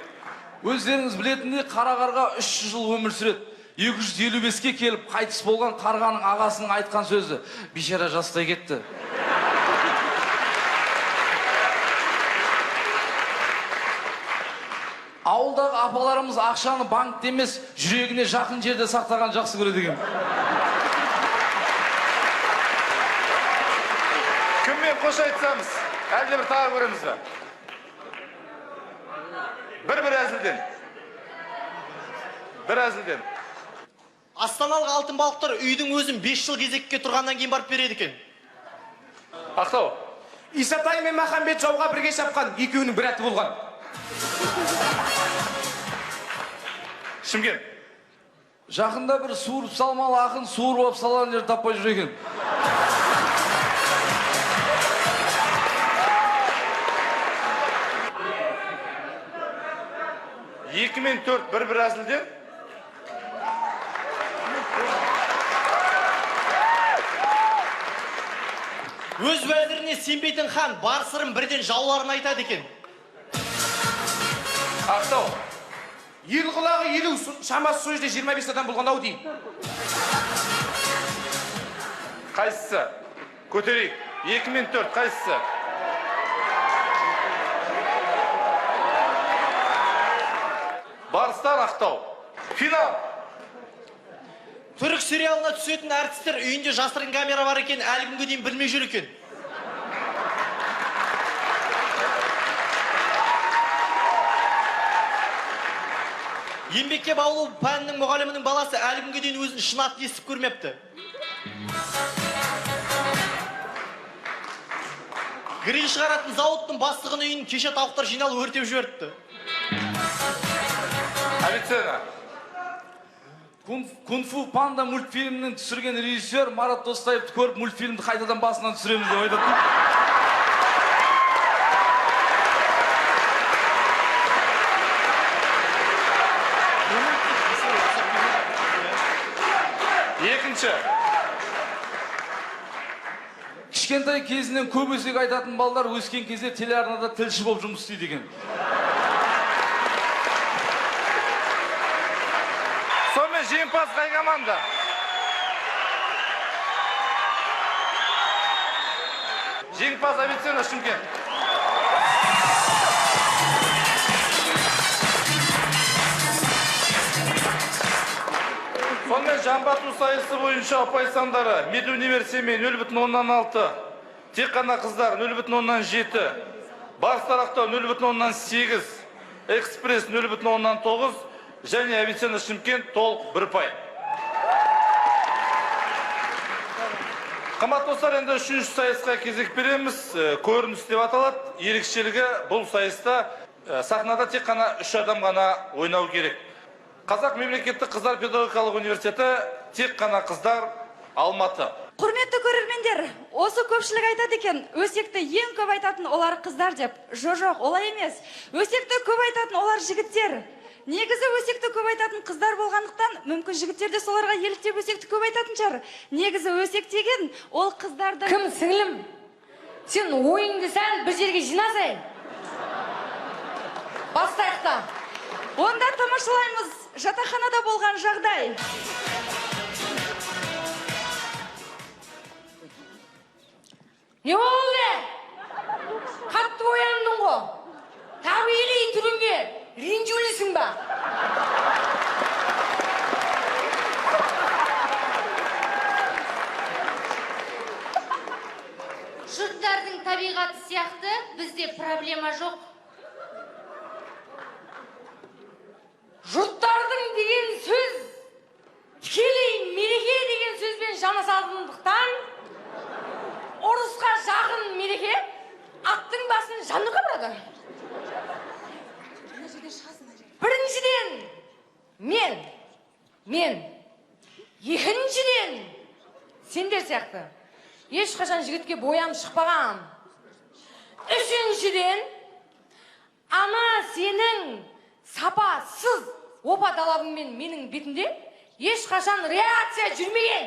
Өздеріңіз білетіндей, қара қарға 300 жыл өмір сүреді. 255-ке келіп қайтыс болған қарғаның ағасының айтқан сөзі: бейшара жастай кетті. Ауылдағы апаларымыз ақшаны банкте емес, жүрегіне жақын жерде сақтаған жақсы көреді екен. қош айтсамыз. Әлде бір тағы көреміз бе? Бір-бір әзілден. Бір әзілден. Астаналық алтын балықтар үйдің өзін 5 жыл кезекке тұрғаннан кейін барып береді екен. Ақтау. Исатай мен Махамбет жауға бірге шапқан, екеуінің бір аты болған. Шымкент. Жақында бір суырып салмалы ақын суырып алып салған жерді таппай жүр екен. Екі мен төрт бір-бір әзілден. Өз уәзіріне сенбейтін хан бар сырын бірден жауларына айтады екен. Ақтау. Ел құлағы 50, шамасы сол жерде 25 адам болған ау деймін. Қайсысы? Көтерейік. 2 мен 4 қайсысы? Барыстар, Ақтау. Финал. Түрік сериалына түсетін әртістер үйінде жасырын камера бар екен, әлі күнге дейін білмей жүр екен. Еңбекке баулу пәнінің мұғалімінің баласы әлі күнге дейін өзін шын атын естіп көрмепті. Гриль шығаратын зауыттың бастығының үйін кеше тауықтар жиналып өртеп жіберіпті. Авиценна. Кунг-фу панда мультфильмінің түсірген режиссер Марат Достаевты көріп мультфильмді қайтадан басынан түсіреміз деп айтады. Екінші. Кішкентай кезінен көп өсек айтатын балалар өскен кезде телеарнада тілші болып жұмыс істейді екен. Сонымен жеңімпаз қай команда? Жеңімпаз Авиценна, Шымкент. Сонымен жамбату сайысы бойынша ұпай сандары Медуниверситет Семей 0,6, тек қана қыздар 0,7, Барыстар Ақтау 0,8, Экспресс 0,9 және Авиценна Шымкент толық бір пай. Қымбатты достар, енді үшінші сайысқа кезек береміз. Көрініс деп аталады. Ерекшелігі бұл сайыста сахнада тек қана 3 адам ғана ойнау керек. Қазақ мемлекеттік қыздар педагогикалық университеті, тек қана қыздар, Алматы. Құрметті көрермендер, осы көпшілік айтады екен, өсекті ең көп айтатын олар қыздар деп. Жоқ, олай емес. Өсекті көп айтатын олар жігіттер. Негізі өсекті көп айтатын қыздар болғандықтан, мүмкін жігіттер де соларға еліктеп өсекті көп айтатын шығар. Негізі өсек деген ол қыздардың... Кім, сіңлім? Сен ойыңды сәл бір жерге жинасай. Бастайық та. Онда тамашалаймыз жатақханада болған жағдай. Не болды? Қатты ояндың ғой. Табиғи түріңе ренжулісің ба? Жұрттардың табиғаты сияқты бізде проблема жоқ. Жұрттардың деген сөз тікелей мереке деген сөзбен жанасатындықтан ұрысқа жақын мереке аттың басын жанырға бұрады. Біріншіден мен, екіншіден сендер сияқты ешқашан жігітке боям шықпаған. Үшіншіден ана сенің сапасыз опа талабыңмен менің бетімде ешқашан реакция жүрмеген.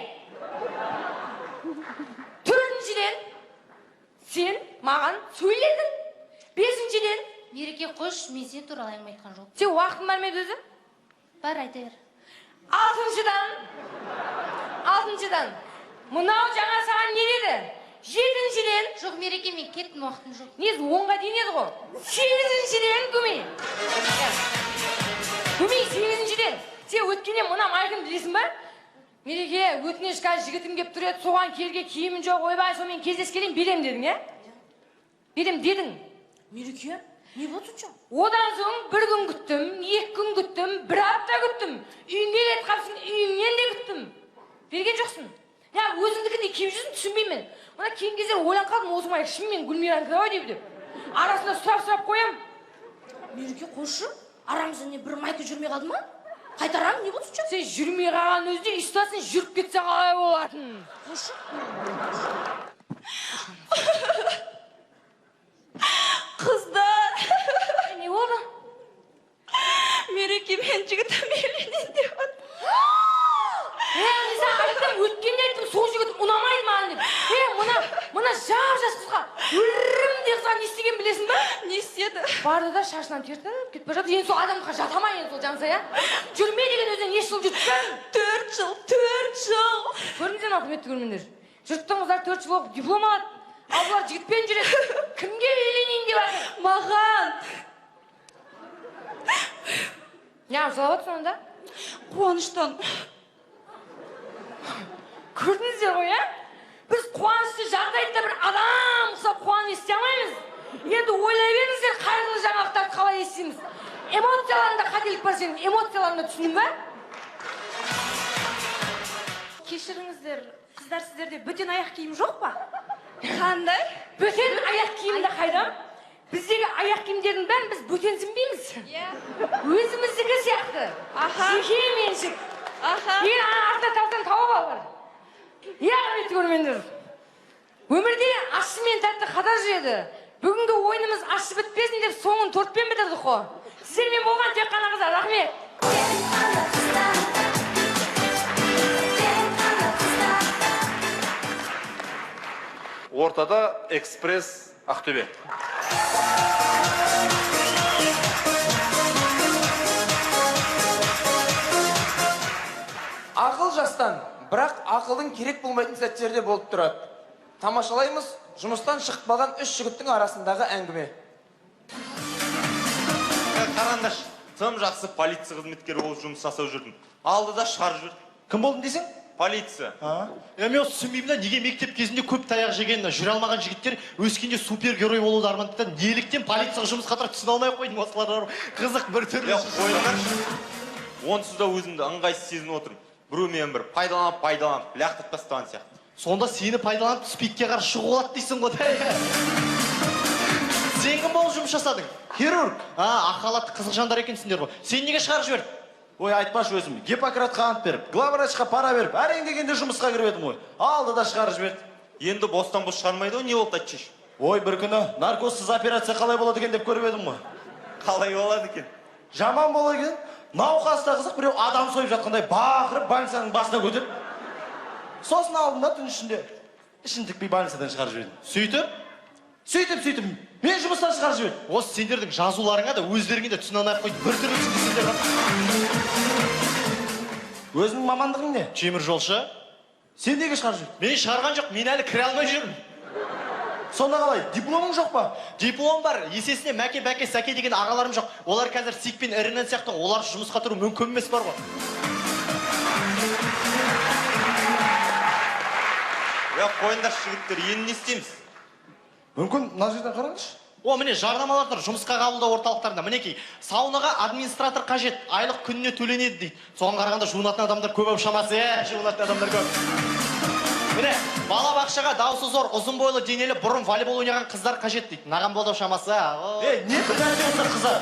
Төртіншіден сен маған сөйледің. Бесіншіден Мереке, қош, мен сен туралы әңгіме айтқан жоқпын. Сен уақытың бар ма еді өзі? Бар, айта бер. Алтыншыдан мынау жаңа саған не деді? Жетіншіден Жоқ, Мереке, мен кеттім, уақытым жоқ. Негізі 10-ға дейін еді ғой. Сегізіншіден Көмей. Көмей, сегізіншіден. Сен өткенде мына Майкын білесің ба? Мереке, өтініш, қазір жігітім келіп тұр еді, соған келге киімім жоқ, ойбай, сонымен кездескелейін, беремін дедің, е? Берем дедің. Мереке, не болды сонша? Одан соң бір күн күттім, 2 күн күттім, 1 апта күттім. Үйіңе кетіп қалыпсың, үйіңнен де күттім. Берген жоқсың. Я өзіңдікіндей киіп жүрсің, түсінбеймін. Мына кейінгі кезде ойланып қалдым, осы майка шынымен Гүлмиранікі ау деп. Арасында сұрап-сұрап қоям. Мереке, қойшы, арамызда не бір майка жүрмей қалды ма? Қайтарамын, не болды сонша? Сен жүрмей қалған өзінде ұстасын жүріп кетсе қалай болатын? Қойшы. Қыздар. Не болды? Мереке мен жігітім үйленейін деп жатыр. Мен саған айттым, өткенде айттым, сол жігіт ұнамайды маған деп. Мына жап-жас қызға, өлімдей қызға не істеген білесің ба? Не істеді? Барды да шашынан тертіп кетіп бара жатыр. Енді сол адамға жата ма енді сол Жансая? Жүрме деген өзінен неше жыл жүріп? 4 жыл, 4 жыл. Көрдіңіздер ме, құрметті көрермендер? Жұрттың қыздары 4 жыл оқып диплом алады. Ал бұлар жігітпен жүреді. Кімге үйленейін деп жатыр? Маған. Неғып жылап отырсың онда? Қуаныштан. Көрдіңіздер ғой, ә? Біз қуанышты жағдайда бір адам ұқсап қуанып ести алмаймыз. Енді ойлай беріңіздер, қайғылы жаңалықтарды қалай естиміз. Эмоцияларында қателік бар сенің, эмоцияларыңда түсіндің ба? Кешіріңіздер, қыздар, сіздерде бөтен аяқ киім жоқ па? Қандай? Бөтен аяқ киімді қайдам? Біздегі аяқ киімдердің бәрін біз бөтенсінбейміз. Өзіміздікі сияқты. Жеке меншік. Егер ана артына тастан тауып алған. Иә, құрметті көрермендер. Өмірде ащы мен тәтті қатар жүреді. Бүгінгі ойынымыз ащы бітпесін деп соңын тортпен бітірдік қой. Сіздермен болған тек қана қыздар, рахмет. Ортада Экспресс Ақтөбе. Ақыл жастан, бірақ ақылдың керек болмайтын сәттерде болып тұрады. Тамашалаймыз жұмыстан шығып қалған 3 жігіттің арасындағы әңгіме. Қараңдаршы, тым жақсы полиция қызметкері болып жұмыс жасап жүрдім. Алды да шығарып жіберді. Кім болдың дейсің? Полиция. Мен осы түсінбеймін да, неге мектеп кезінде көп таяқ жеген, жүре алмаған жігіттер өскенде супергерой болуды армандайды. Неліктен полицияға жұмысқа тұрып түсіне алмай қойдым осылар. Қызық бір түрлі. Қойыңдаршы. Онсыз да өзімді ыңғайсыз сезініп отырмын. Біреу мені бір пайдаланып, лақтырып тастаған сияқты. Сонда сені пайдаланып спидке қарсы шығуға болады дейсің ғой. Сен кім болып жұмыс жасадың? Хирург. Ақ халатты қызық жандар екенсіңдер ғой. Сен неге шығарып жіберді? Ой, айтпашы өзім. Гиппократқа ант беріп, главврачқа пара беріп, әрең дегенде жұмысқа кіріп едім ғой. Алды да шығарып жіберді. Енді бостан бос шығармайды ғой, не болды айтшы? Ой, бір күні наркозсыз операция қалай болады екен деп көріп едім ғой. Қалай болады екен? Жаман болады екен. Науқаста қызық біреу адам сойып жатқандай бақырып больницаның басына көтеріп. Сосын алдым да түн ішінде ішін тікпей больницадан шығарып жібердім. Сөйтіп? Сөйтіп, мен жұмыстан шығарып жібердім. Осы сендердің жазуларыңа да өздеріңе де түсіне алмай қойды. Бір түрлі түсінесіңдер. Өзіңнің мамандығың не? Теміржолшы. Сен неге шығарып жібердің? Мен шығарған жоқ, мен әлі кіре алмай жүрмін. Сонда қалай, дипломың жоқ па? Диплом бар, есесіне Мәке, Бәке, Сәке деген ағаларым жоқ. Олар қазір Сик пен Ірінен сияқты, олар жұмысқа тұру мүмкін емес бар ғой. Иә, қойыңдаршы жігіттер, енді не істейміз? Мүмкін мына жерден қараңызшы. О, міне жарнамалар тұр, жұмысқа қабылдау орталықтарында. Мінекей, саунаға администратор қажет, айлық күніне төленеді дейді. Соған қарағанда жуынатын адамдар көп ау шамасы, жуынатын адамдар көп. Міне, балабақшаға даусы зор, ұзын бойлы денелі бұрын волейбол ойнаған қыздар қажет дейді. Мынаған болды ау шамасы. Не бір нәрсе болса қыздар.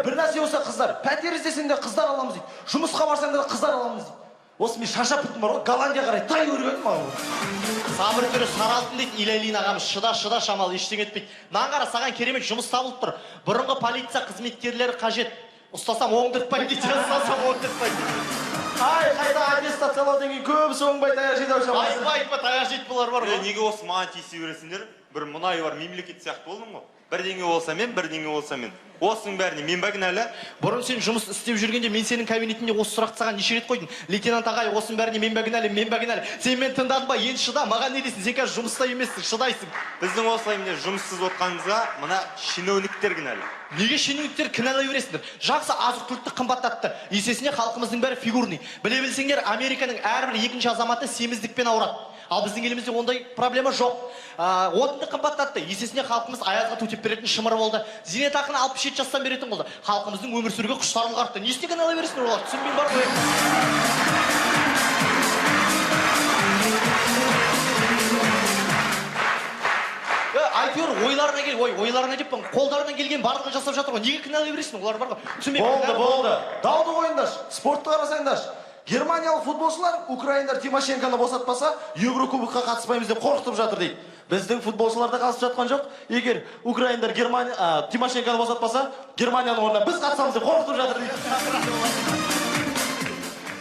Бір нәрсе болса қыздар. Пәтер іздесең де қыздар аламыз дейді. Жұмысқа барсаң да қыздар аламыз дейді. Осы мен шаршап біттім бар ғой, Голландия қарай тай көріп едім маған. Сабыр түрі сары алтын дейді Иләлин ағамыз. Шыда, шыда шамалы, ештеңе етпейді. Мынаған қара, саған керемет жұмыс табылып тұр. Бұрынғы полиция қызметкерлері қажет. Ұстасам оңдыртпаймын дейді, ұстасам оңдыртпаймын дейді. Ай, қайта аттестациялау деген көбісі оңбай таяқ жейді ау шамасы. Айтпа, айтпа, таяқ жейді бұлар бар ғой. Неге осы маған тиісе бересіңдер? Бір мұнайы бар мемлекет сияқты болдым ғой. Бірдеңе болса мен, бірдеңе болса мен. Осының бәріне мен ба кінәлі? Бұрын сен жұмыс істеп жүргенде мен сенің кабинетіңде осы сұрақты саған неше рет қойдым. Лейтенант ағай, осының бәріне мен ба кінәлі, мен ба кінәлі. Сен мені тыңдадың ба? Енді шыда, маған не дейсің? Сен қазір жұмыста емессің, шыдайсың. Біздің осылай міне жұмыссыз отқанымызға мына шенеуніктер кінәлі. Неге шенеуніктер кінәлай бересіңдер? Жақсы азық-түлікті қымбаттатты. Есесіне халқымыздың бәрі фигурный. Біле білсеңдер, Американың әрбір екінші азаматы семіздікпен ауырады. Ал біздің елімізде ондай проблема жоқ. Отынды қымбаттатты, есесіне халқымыз аязға төтеп беретін шымыр болды. Зейнетақыны 67 жастан беретін болды. Халқымыздың өмір сүруге құштарлығы артты. Несіне кінәлай бересіңдер олар? Түсінбеймін бар ғой. Әйтеуір ойларына кел, ойларына деп, қолдарынан келген барлығын жасап жатыр ғой. Неге кінәлай бересің? Олар бар ғой. Түсінбеймін. Болды. Дауды қойыңдаршы, спортты қарасаңдаршы. Германиялық футболшылар украиндар Тимошенконы босатпаса, Еврокубокқа қатыспаймыз деп қорқытып жатыр дейді. Біздің футболшылар да қатысып жатқан жоқ. Егер украиндар Тимошенконы босатпаса, Германияның орнына біз қатысамыз деп қорқытып жатыр дейді.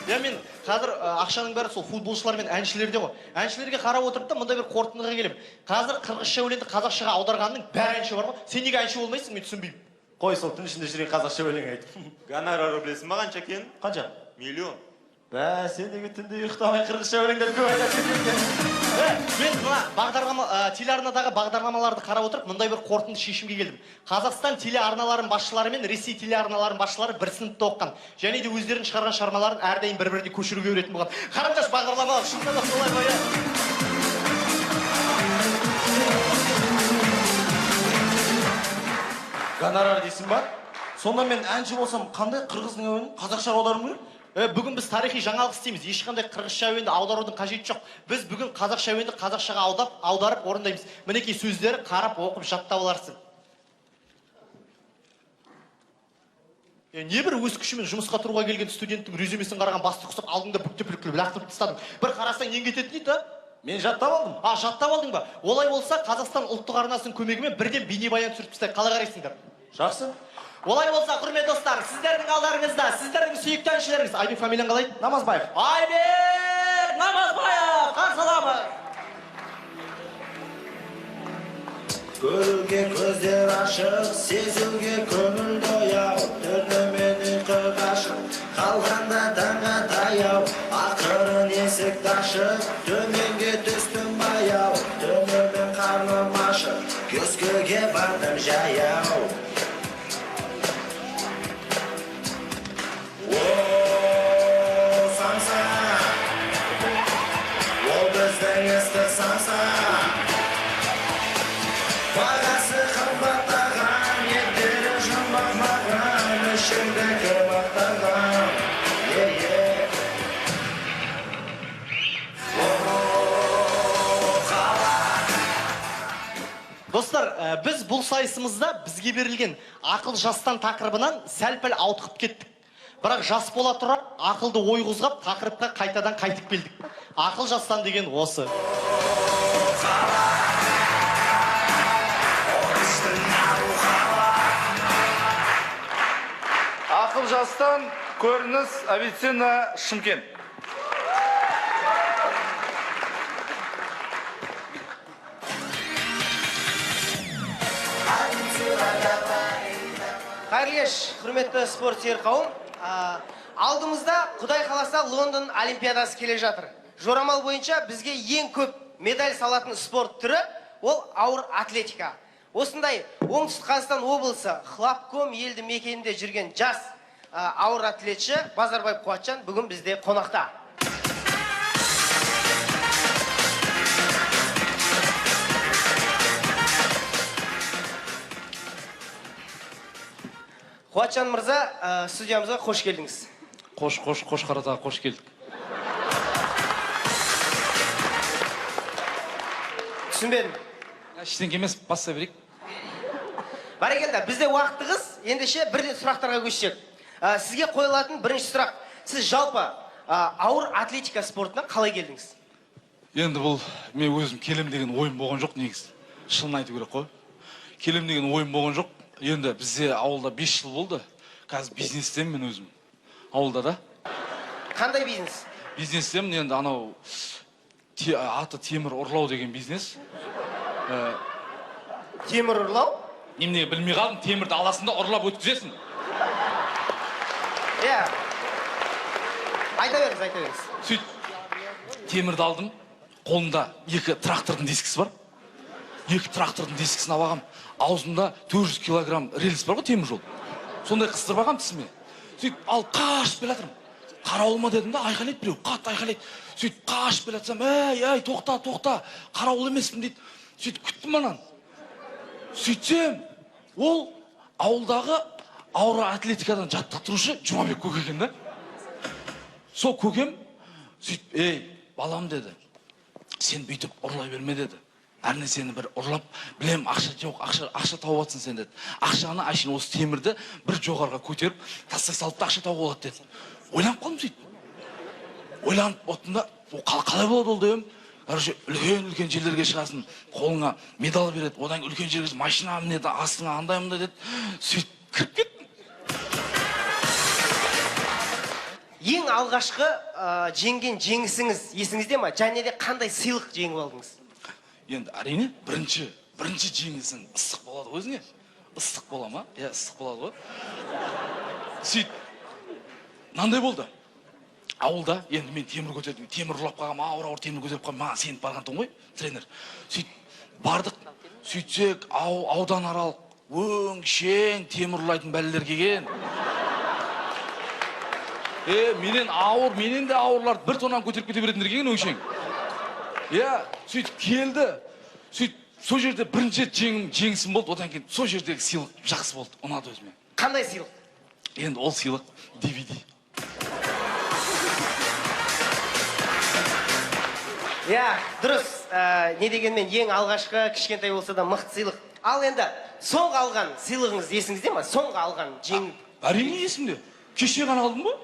Я мен қазір ақшаның бәрі сол футболшылар мен әншілерде ғой. Әншілерге қарап отырып та мындай бір қорытындыға келемін. Қазір қырғызша өлеңді қазақшаға аударғанның бәрі әнші бар ғой. Сен неге әнші болмайсың, мен түсінбеймін. Қой, сол түн ішінде жүрген қазақша өлең айтып. Гонорары білесің ба қанша екенін? Қанша? Миллион. Бә, сен неге түнде ұйықтамай қырғызша өлеңдерді көп айтасың екен? Мен мына телеарнадағы бағдарламаларды қарап отырып, мындай бір қорытынды шешімге келдім. Қазақстан телеарналарының басшылары мен Ресей телеарналарының басшылары бір сыныпта оқыған. Және де өздерінің шығарған шығармаларын әрдайым бір-біріне көшіруге үйретін болған. Қараңдаршы бағдарламалар, шынында да солай ғой, иә. Гонорар дейсің ба? Сонда мен әнші болсам, қандай қырғыздың әуенін қазақшаға аударуым керек? Бүгін біз тарихи жаңалық істейміз. Ешқандай қырғызша әуенді аударудың қажеті жоқ. Біз бүгін қазақша әуенді қазақшаға аударып орындаймыз. Мінекей сөздері қарап оқып жаттап аларсың. Не бір өз күшімен жұмысқа тұруға келген студенттің резюмесін қараған басты құсап алдыңда бүктеп бүктеп лақтырып тастадың. Бір қарасаң нең кететін дейді, а? Мен жаттап алдым. А, жаттап алдың ба? Олай болса, Қазақстан ұлттық арнасының көмегімен бірден бейнебаян түсіріп тастайық. Қалай қарайсыңдар? Жақсы. Олай болса, құрметті достар, сіздердің алдарыңызда, сіздердің сүйікті әншілеріңіз. Айбек, фамилияң қалай? Намазбаев. Айбек Намазбаев, қарсы аламыз. Көруге көздер ашық, сезуге көңіл дояу, түнімен ұйқы қашып, қалғанда таңға таяу, ақырын есікті ашып, төменге түстім баяу, түнімен қарным ашып, киоскіге бардым жаяу. О, самса, ол біздің ыстық самса. Бағасы қымбаттаған, еттері жұмбақ маған, ішімді кім ақтаған? Е-е. О, қала. Достар, біз бұл сайысымызда бізге берілген ақыл жастан тақырыбынан сәл-пәл ауытқып кеттік. Бірақ жас бола тұра ақылды ой қозғап тақырыпқа қайтадан қайтып келдік. Ақыл жастан деген осы. Ақыл жастан көрініс Авиценна Шымкент. Қайырлы кеш, құрметті спорт сүйер қауым. Алдымызда Құдай қаласа Лондон Олимпиадасы келе жатыр. Жорамал бойынша бізге ең көп медаль салатын спорт түрі ол ауыр атлетика. Осындай Оңтүстік Қазақстан облысы Хлапком елді мекенінде жүрген жас ауыр атлетші Базарбаев Қуатжан бүгін бізде қонақта. Қуатжан мырза, студиямызға қош келдіңіз. Қош, қош, қош қаратаға қош келдік. Түсінбедім. Ештеңе емес, баста берейік. Бәрекелді, бізде уақыт тығыз, ендеше бірден сұрақтарға көшсек. Сізге қойылатын бірінші сұрақ. Сіз жалпы ауыр атлетика спортына қалай келдіңіз? Енді бұл мен өзім келем деген ойым болған жоқ негізі. Шынын айту керек қой. Келем деген ойым болған жоқ. Енді бізде ауылда 5 жыл болды. Қазір бизнестемін мен өзім. Ауылда да. Қандай бизнес? Бизнестемін енді анау аты темір ұрлау деген бизнес. Темір ұрлау? Немене білмей қалдым, темірді аласың да ұрлап өткізесің. Иә. Айта беріңіз, айта беріңіз. Сөйтіп, темірді алдым. Қолымда 2 трактордың дискісі бар. 2 трактордың дискісін алып алғам. Аузымда 400 килограмм рельс бар ғой, темір жол. Сондай қыстырып алғам тісіме. Сөйтіп, алып қашып келе жатырмын. Қарауыл ма дедім да, айқайлайды біреу, қатты айқайлайды. Сөйтіп қашып келе жатсам, әй, әй, тоқта, тоқта, қарауыл емеспін дейді. Сөйтіп күттім ананы. Сөйтсем, ол ауылдағы ауыр атлетикадан жаттықтырушы Жұмабек көке екен да. Сол көкем сөйтіп, ей, балам деді, сен бүйтіп ұрлай берме деді. Әр нәрсені бір ұрлап, білем, ақша жоқ, ақша тауып жатсың сен деді. Ақшаны әшейін осы темірді бір жоғарыға көтеріп, тастай салып та ақша тауып болады деді. Ойланып қалдым сөйтіп. Ойланып отырдым да, ол қалай болады ол деп едім. Короче, үлкен-үлкен жерлерге шығасың, қолыңа медаль береді, одан кейін үлкен жерге машина мінеді, астыңа андай мындай деді. Сөйтіп кіріп кеттім. Ең алғашқы жеңген жеңісіңіз есіңізде ма? Және де қандай сыйлық жеңіп алдыңыз? Енді әрине, бірінші жеңісің ыстық болады ғой өзіңе. Ыстық бола ма? Иә, ыстық болады ғой. Сөйтіп, мынандай болды. Ауылда, енді мен темір көтердім, темір ұрлап қалғам, ауыр-ауыр темір көтеріп қалғам, маған сеніп барған тұғын ғой, тренер. Сөйтіп, бардық, сөйтсек, аудан аралық, өңшең темір ұрлайтын бәлелер келген. Менен ауыр, менен де ауырлар бір тоннаны көтеріп кете беретіндер келген өңшең. Иә, сөйтіп келді, сөйтіп сол жерде бірінші рет жеңісім болды, одан кейін сол жердегі сыйлық жақсы болды, ұнады өзіме. Қандай сыйлық? Енді ол сыйлық DVD. Иә, дұрыс. Не дегенмен ең алғашқы кішкентай болса да мықты сыйлық. Ал енді соңғы алған сыйлығыңыз есіңізде ма? Соңғы алған жеңіп. Әрине есімде. Кеше ғана алдым ғой.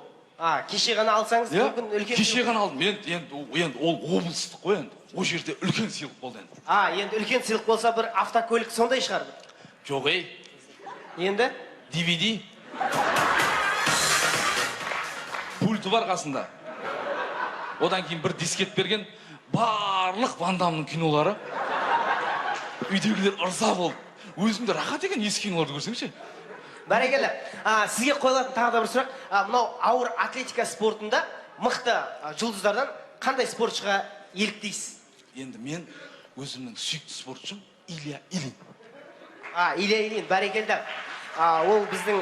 Кеше ғана алсаңыз, мүмкін үлкен кеше ғана алдым. Енді ол облыстық қой енді. Ол жерде үлкен сыйлық болды енді. Енді үлкен сыйлық болса бір автокөлік сондай шығар. Жоқ, ей. Енді? DVD. Пульті бар қасында. Одан кейін бір дискет берген. Барлық Ван Дамның кинолары. Үйдегілер ырза болып. Өзім де рахат екен ескі киноларды көрсеңші. Бәрекелді. Сізге қойылатын тағы да бір сұрақ. Мынау ауыр атлетика спортында мықты жұлдыздардан қандай спортшыға еліктейсіз? Енді мен өзімнің сүйікті спортшым Илья Ильин. Илья Ильин, бәрекелді. Ол біздің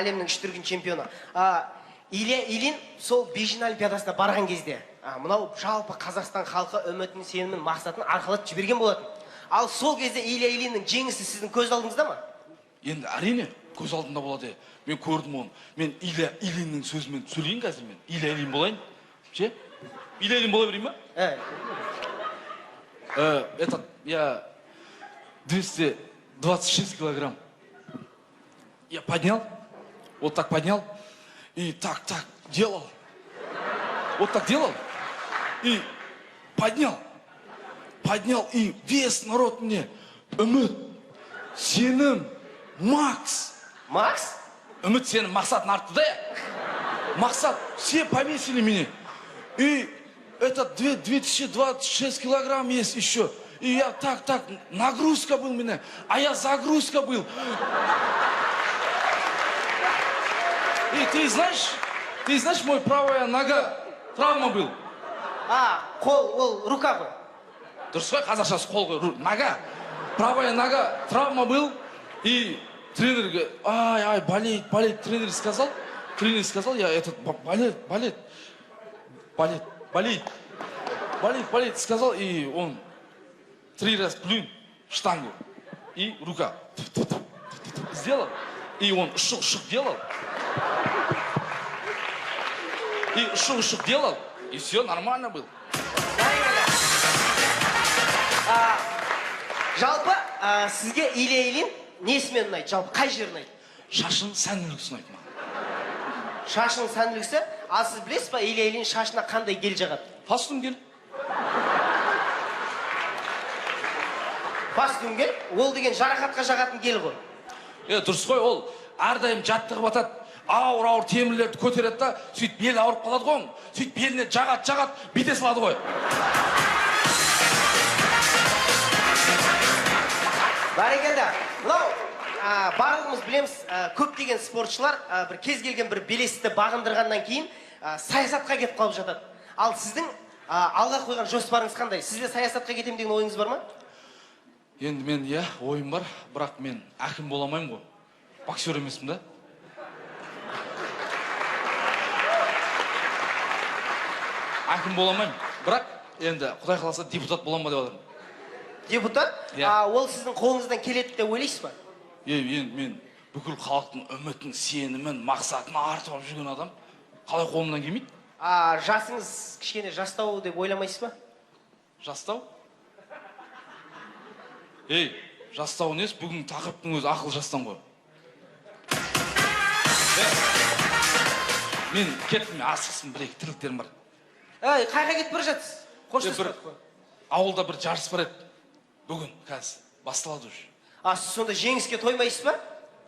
әлемнің үш дүркін чемпионы. Илья Ильин сол Бейжің олимпиадасына барған кезде, мынау жалпы Қазақстан халқы үмітін, сенімін, мақсатын арқалатып жіберген болатын. Ал сол кезде Илья Ильиннің жеңісі сіздің көз алдыңызда ма? Енді әрине көз алдымда болады. Мен көрдім оны. Мен Илья Ильиннің сөзімен сөйлейін қазір мен. Илья Ильин болайын. Ше? Илья Ильин бола берейін ба? Этот, я 226 килограмм. Я поднял, вот так поднял, и так делал. Вот так делал, и поднял. Поднял, и весь народ мне үміт, сенім, Макс. Макс? Үміт, сенім, мақсатын артты да. Мақсат, все повесили меня. И это 2026 килограмм есть еще. И я так, нагрузка был у меня. А я загрузка был. И ты знаешь, мой правая нога травма был. Қол, ол рука ғой. Дұрыс қой, қазақшасы қол ғой, нога. Правая нога травма был. И тренер говорит, ай, болит, Тренер сказал, я этот, болит, сказал, и он 3 раза плюнь в штангу, и рука сделал, и он шух-шух делал, и шух-шух делал, и все нормально было. Жалпы, сізге Илья Ильин несімен ұнайды? Жалпы қай жері ұнайды? Шашының сән үлгісі ұнайды маған. Шашының сән үлгісі? Ал сіз білесіз ба, Илья Ильин шашына қандай гель жағады? Фастум гель. Фастум гель? Ол деген жарақатқа жағатын гель ғой. Дұрыс қой, ол әрдайым жаттығып атады. Ауыр-ауыр темірлерді көтереді да, сөйтіп белі ауырып қалады ғой. Сөйтіп беліне жағады, бүйте салады ғой. Бәрекелді. Мынау барлығымыз білеміз, көптеген спортшылар бір кез келген бір белесті бағындырғаннан кейін саясатқа кетіп қалып жатады. Ал сіздің алға қойған жоспарыңыз қандай? Сізде саясатқа кетемін деген ойыңыз бар ма? Енді мен, иә, ойым бар, бірақ мен әкім бола алмаймын ғой. Боксер емеспін да. Әкім бола алмаймын, бірақ енді Құдай қаласа депутат боламын ба деп жатырмын. Депутат? Иә. Ол сіздің қолыңыздан келеді деп ойлайсыз ба? Енді мен бүкіл халықтың үмітін, сенімін, мақсатын артып алып жүрген адам қалай қолымнан келмейді? Жасыңыз кішкене жастау деп ойламайсыз ба? Жастау? Ей, жастау несі? Бүгін тақырыптың өзі ақыл жастан ғой. Мен кеттім, мен асықсың, бір екі тірліктерім бар. Ей, қайға кетіп бара жатсыз? Қоштаспадық қой. Ауылда бір жарыс бар еді. Бүгін, қазір басталады уже. Сіз сонда жеңіске тоймайсыз ба?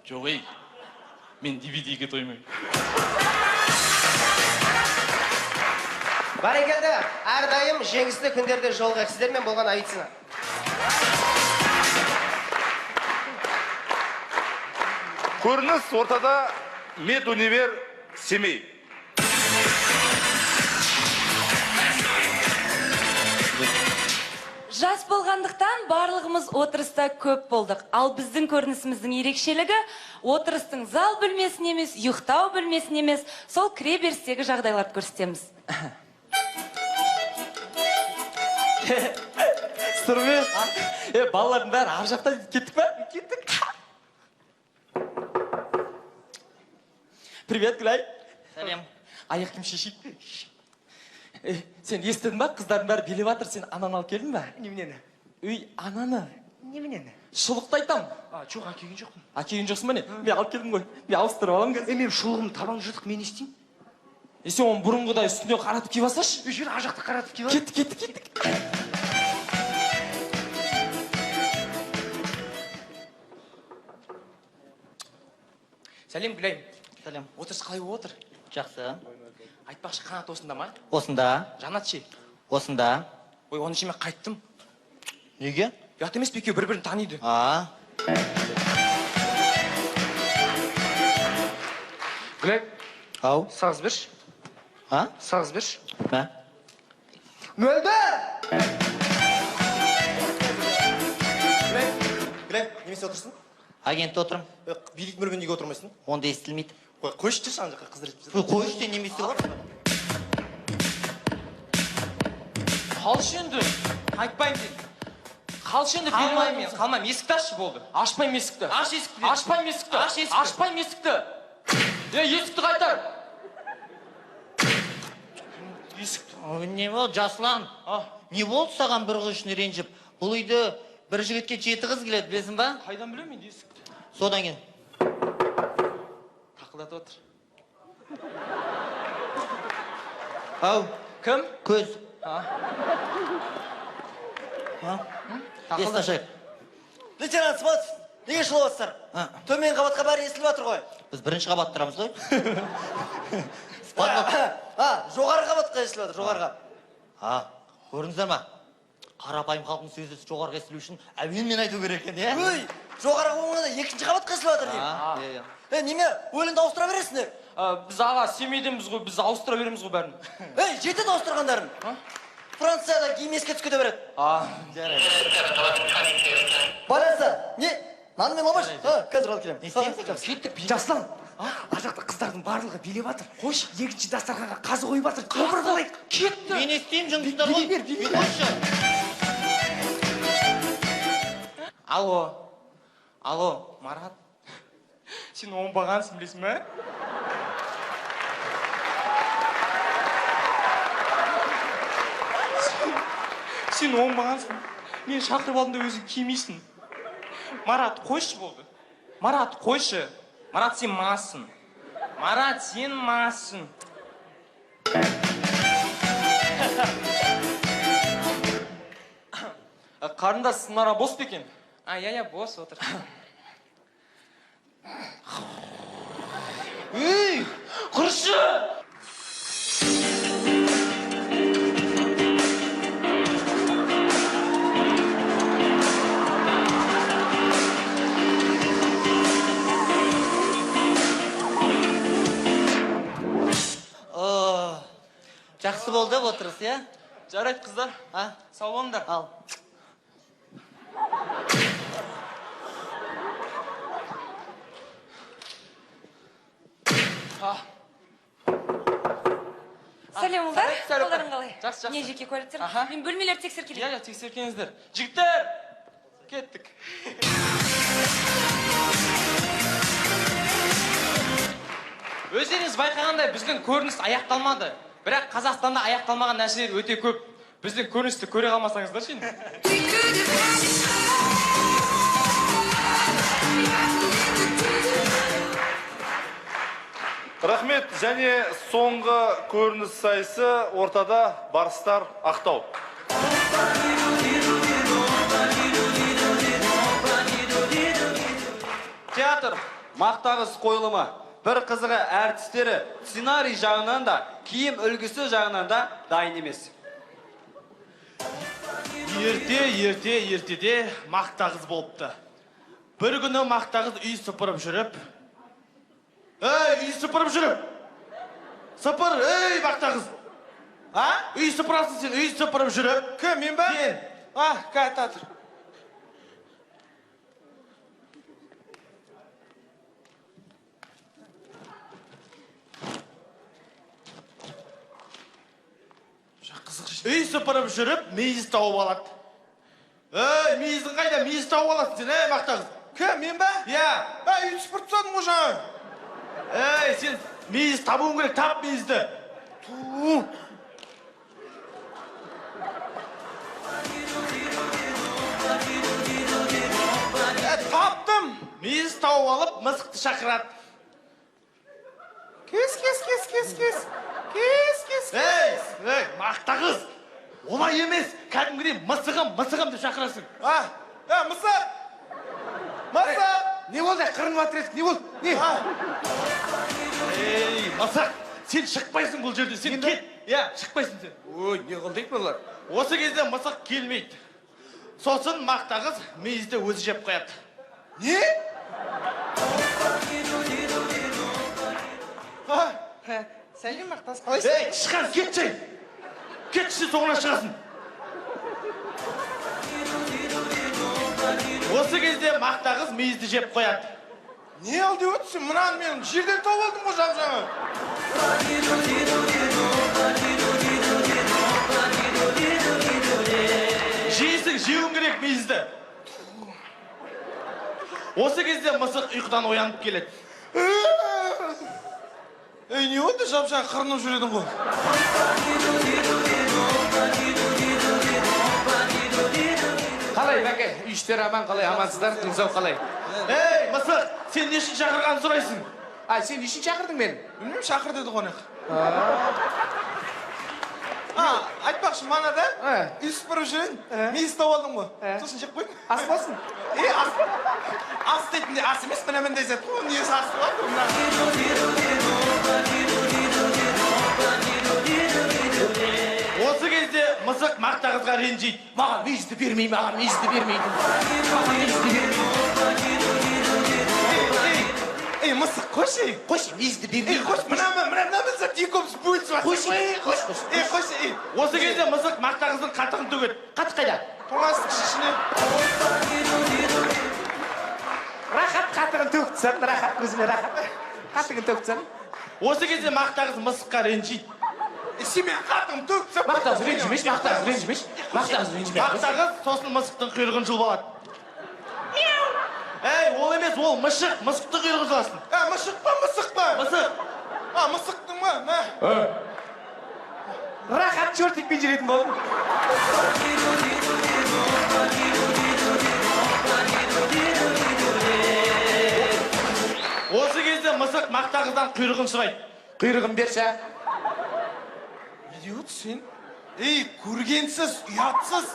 Жоқ, ей, мен DVD-ге тоймаймын. Бәрекелді, әрдайым жеңісті күндерде жолығайық. Сіздермен болған Авиценна. Көрініс ортада Медунивер Семей. Жас болғандықтан барлығымыз отырыста көп болдық. Ал біздің көрінісіміздің ерекшелігі отырыстың зал бөлмесін емес, ұйықтау бөлмесін емес, сол кіреберістегі жағдайларды көрсетеміз. Сырбек, балалардың бәрі ар жақта кеттік па? Кеттік. Привет, Гүлай. Сәлем. Аяқ киім шешейік. Сен естідің ба? Қыздардың бәрі билеп жатыр. Сен ананы алып келдің ба? Неменені? Үй, ананы. Неменені? Шұлықты айтам. Жоқ, әкелген жоқпын. Әкелген жоқсың ба не? Мен алып келдім ғой. Мен ауыстырып аламын қазір. Мен шұлығым табан жыртық, мен не істеймін? Сен оны бұрынғыдай үстіне қаратып киіп алсашы. Жүр, ар жақта қаратып киіп ал. Кеттік, кеттік, кеттік. Сәлем, Гүлайым. Сәлем. Отырыс қалай болып отыр? Жақсы. Айтпақшы, Қанат осында ма? Осында. Жанат ше? Осында. Ой, оның ішіме қайттым. Неге? Ұят емес пе, екеуі бір-бірін таниды. Гүлай. Ау. Сағыз берші. А? Сағыз берші. Мә. Мөлдір! Гүлай, немесе отырсың? Агентте отырмын. Билік бөлмеде неге отырмайсың? Онда естілмейді. Қойшы деші, ана жаққа қыздар жетпей жатыр. Қойшы де немесе отыр. Қалшы енді. Қайтпаймын мен. Қалшы енді, Қалмаймын мен, қалмаймын. Есікті ашшы болды. Ашпаймын есікті. Аш есікті. Ашпаймын есікті. Аш есікті. Ашпаймын есікті. Есікті қайтар. Есікті. Не болды, Жасұлан? Не болды саған бір қыз үшін ренжіп? Бұл үйде бір жігітке 7 қыз келеді, білесің ба? Қайдан білемін енді есікті? Содан кейін. Тақылдатып отыр. Ау. Кім? Көз. Есін ашайық. Лейтенант Сматов, неге шулап жатсыздар? Төмен қабатқа бәрі естіліп жатыр ғой. Біз бірінші қабатта тұрамыз ғой. Жоғары қабатқа естіліп жатыр, жоғарыға. Көрдіңіздер ма? Қарапайым халықтың сөзі жоғарыға естілу үшін әуенмен айту керек екен, иә? Өй, жоғарғы болғанда екінші қабатқа естіліп жатыр деймін. Неме, өлеңді ауыстыра бересіңдер? Біз аға Семейденбіз ғой, біз ауыстыра береміз ғой бәрін. Ей, жетеді ауыстырғандарың. Францияда гимн еске түсіп кете береді. Жарайды. Байланса, не? Нанымен алмашы. Қазір алып келемін. Не істейміз? Кеттік, Жасұлан. Ар жақта қыздардың барлығы билеп жатыр. Қойшы, екінші дастарханға қазы қойып жатыр. Қобыр қылайық. Кетті. Мен не істеймін, жындысыңдар ғой. Билей бер, билей бер. Қойшы. Алло. Алло, Марат. Сен оңбағансың, білесің бе? Сен оңбағансың. Мен шақырып алдым да өзің келмейсің. Марат, қойшы болды. Марат, қойшы. Марат, сен массың. Марат, сен массың. Қарындас, мынара бос па екен? Иә, бос отыр. Ей, құршы! Жақсы болды отырыс, иә? Жарайды, қыздар. Сау болыңдар. Ал. Сәлем, ұлдар. Қолдарың қалай? Жақсы, жақсы. Не жеке куәліктер? Мен бөлмелерді тексеріп келейін. Иә, тексеріп келіңіздер. Жігіттер, кеттік. Өздеріңіз байқағандай, біздің көрініс аяқталмады. Бірақ Қазақстанда аяқталмаған нәрселер өте көп. Біздің көріністі көре қалмасаңыздаршы енді. Рахмет, және соңғы көрініс сайысы ортада Барыстар Ақтау. Театр мақтағыз қойылымы. Бір қызығы әртістері сценарий жағынан да, киім үлгісі жағынан да дайын емес. Ерте, ерте, ертеде мақтағыз болыпты. Бір күні мақтағыз үй сыпырып жүріп, ей, үй сыпырып жүріп. Сыпыр, ей, мақтағыз. А? Үй сыпырасың сен, үй сыпырып жүріп. Кім, мен ба? Сен. А, кәтатыр. Үй сыпырып жүріп, мейіз тауып алады. Ей, мейіздің қайда? Мейіз тауып аласың сен, ей, мақтағыз. Кім, мен ба? Иә. Ей, үй сыпырып тастадым ғой жаңа. Ей, сен мейіз табуың керек, тап мейізді. Ту. Таптым. Мейіз тауып алып, мысықты шақырады. Кес, кес, кес, кес, кес. Кес, кес, кес. Ей, ей, мақтағыз. Олай емес, кәдімгідей мысығым, мысығым деп шақырасың. А, мысық! Мысық! Не болды, қырынып жатыр едік, не болды? Не? Ей, мысық, сен шықпайсың бұл жерде, сен кет. Иә, шықпайсың сен. Ой, не қылды дейді бұлар? Осы кезде мысық келмейді. Сосын мақтағыз мейізді өзі жеп қояды. Не? Сәлем, мақтағыз, қалайсың? Ей, тышқан, кетші! Кетші, соңынан шығасың. Осы кезде мақтағыз мейізді жеп қояды. Не ал деп отырсың? Мынаны мен жерден тауып алдым ғой жап-жаңа. Жейсің, жеуің керек мейізді. Осы кезде мысық ұйқыдан оянып келеді. Ей, не болды, жап-жаңа қырынып жүр едің ғой. Қалай, бәке, үй іштері аман, қалай, амансыздар, денсаулық қалай? Ей, мысық, сен не үшін шақырғанын сұрайсың? А, сен не үшін шақырдың мені? Білмеймін, шақыр деді ғой. А, айтпақшы, манада үй сыпырып жүрген, мейіз тауып алдым ғой. Сосын жеп қойдым. Ас болсын. Е, ас. Ас дейтінде ас емес, мына мындай зат қой, несі ас болады мына. Осы кезде мысық мақтағызға ренжиді. Маған мейізді бермей, маған мейізді бермейді. Маған мейізді бермейді. Ей, мысық, қойшы, ей. Қойшы, мейізді бермейді. Ей, қойшы, мына зат екеуміз бөлісіп жатырмыз. Қойшы, қойшы, қойшы. Ей, қойшы, ей. Осы кезде мысық мақтағыздың қатығын төгеді. Қатық қайда? Тоңазытқыш ішіне. Рахат қатығын төгіп тастадым, рахат өзіме рахат. Қатығын төгіп тастадым. Осы кезде мақтағыз мысыққа ренжиді. Сен менің қатығымды төгіп тастап. Мақтағыз ренжімеші, мақтағыз ренжімеші. Мақтағыз ренжіме. Мақтағыз сосын мысықтың құйрығын жұлып алады. Ей, ол емес, ол мышық, мысықтың құйрығын жұласың. А, мышық па, мысық па? Мысық. А, мысықтың ба? Мә. Рахат чертикпен жүретін болдым. Осы кезде мысық мақтағыздан құйрығын сұрайды. Құйрығын берші. Не деп отырсың сен? Ей, көргенсіз, ұятсыз,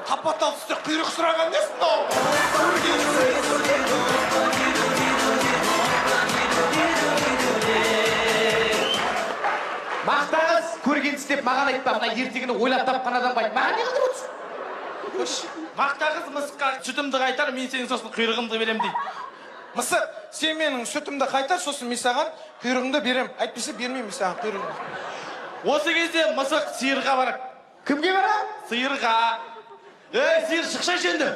тапа-тал түсте құйрық сұраған несі мынау? Көргенсіз. Мақтағыз, көргенсіз деп маған айтпа, мына ертегіні ойлап тапқан адамға айт. Маған не қылдырып отырсың? Мақтағыз мысыққа сүтімді қайтар, мен сенің сосын құйрығымды берем дейді. Мысық, сен менің сүтімді қайтар, сосын мен саған құйрығымды берем. Әйтпесе бермеймін мен саған құйрығымды. Осы кезде мысық сиырға барады. Кімге барады? Сиырға. Ей, сиыр, шықшайшы енді.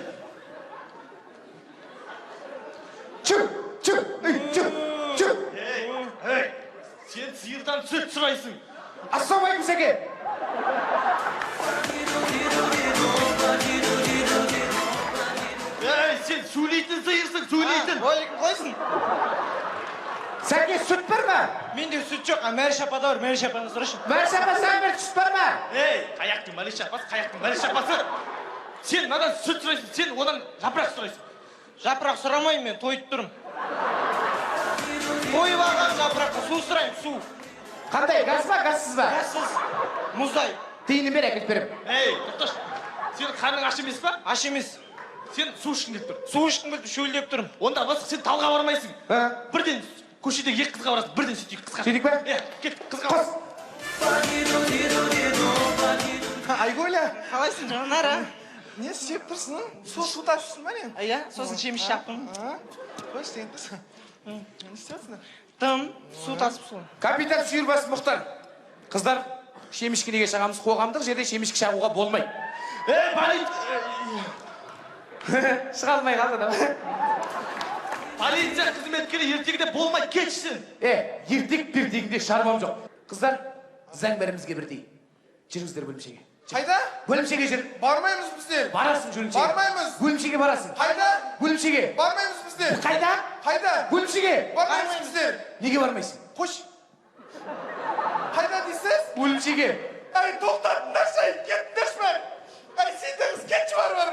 Чүп, чүп, ей, чүп, чүп. Ей, ей, сен сиырдан сүт сұрайсың. Ассалаумағалейкум, Сәке. Ей, сен сөйлейтін сиырсың, сөйлейтін. Уағалейкум, қалайсың? Сәке, сүт бар ма? Менде сүт жоқ, а Мәліш апада бар, Мәліш ападан сұрашы. Мәліш апа, саған бір сүт бар ма? Ей, қаяқтың Мәліш апасы, қаяқтың Мәліш апасы. Сен мынадан сүт сұрайсың, сен одан жапырақ сұрайсың. Жапырақ сұрамаймын мен, тойып тұрмын. Тойып алған жапыраққа су сұраймын, су. Қандай, газ ба, газсыз ба? Газсыз, мұздай. Тиынын бер, әкеліп беремін. Ей, тоқташы. Сен қарның аш емес па? Аш емес. Сен су ішкің келіп тұр. Су ішкім келіп тұр, шөлдеп тұрмын. Онда басқа сен талға бармайсың. Бірден көшедегі екі қызға барасың, бірден сөйтейік қызға. Сөйтейік пе? Иә, кет, қызға бар. Айгуля, қалайсың, Жанара? Не істеп тұрсың? Су тасып ба не? Иә, сосын жеміс шаптым. Қойшы, істеген тұрсың. Не істеп жатсың? Тым, су тасып су. Капитан Сүйірбас Мұхтар. Қыздар, шемішкі неге шағамыз? Қоғамдық жерде шемішкі шағуға болмайды. Ей, полиция! Шыға алмай қалды адам. Полиция қызметкері ертегіде болмай кетшісін. Ертек пертегінде шаруам жоқ. Қыздар, заң бәрімізге бірдей. Жүріңіздер бөлімшеге. Қайда? Бөлімшеге жүр. Бармаймыз біздер. Барасың бөлімшеге. Бармаймыз. Бөлімшеге барасың. Қайда? Бөлімшеге. Бармаймыз біздер. Қайда? Қайда? Бөлімшеге. Бармаймыз біздер. Неге бармайсың? Қош. Қайда дейсіз? Бөлімшеге. Әй, тоқтатыңдаршы, әй, кетіңдерші бәрі. Әй, сен де қыз, кетші бар бар.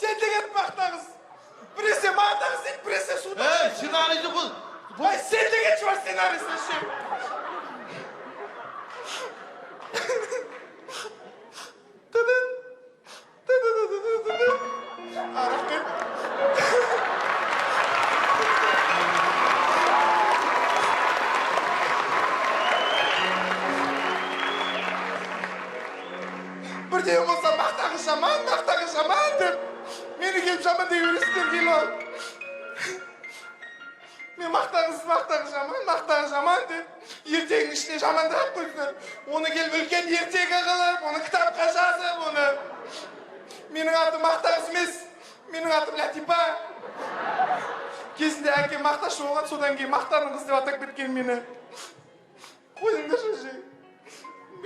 Сен де кет мақтағыз. Біресе мақтағыз дейді, біресе суда. Ей, сценарийді бұл. Әй, сен де кетші бар сценарийсін ше. Тыдын. Тыдын-тыдын-тыдын. Рахмет. Бірдеңе болса мақтағы жаман, мақтағы жаман деп мені келіп жаман дей бересіздер келіп алып. Мен мақтағыз, мақтағы жаман, мақтағы жаман деп ертегінің ішіне жамандап қойсыңдар. Оны келіп үлкен ертегі қылып, оны кітапқа жазып, оны. Менің атым мақтағыз емес, менің атым Ләтипа. Кезінде әкем мақташы болған, содан кейін мақтаның қызы деп атап кеткен мені. Қойыңдаршы же.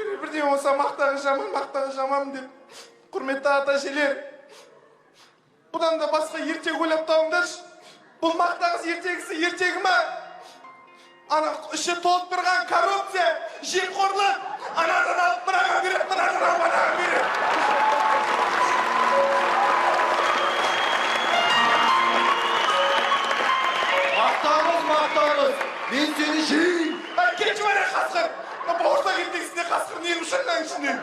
Бірдеңе болса мақтағы жаман, мақтағы жаман деп. Құрметті ата-әжелер, бұдан да басқа ертегі ойлап табыңдаршы. Бұл мақтағыз ертегісі ертегі ма? Ана іші толып тұрған коррупция, жемқорлық, анадан алып мынаған береді, мынадан алып анаған береді. Мақтағыз, мақтағыз, мен сені жеймін. Әй, кетші бара қасқыр. Бауырсақ ертегісінде қасқыр не үшін мынаның ішінен?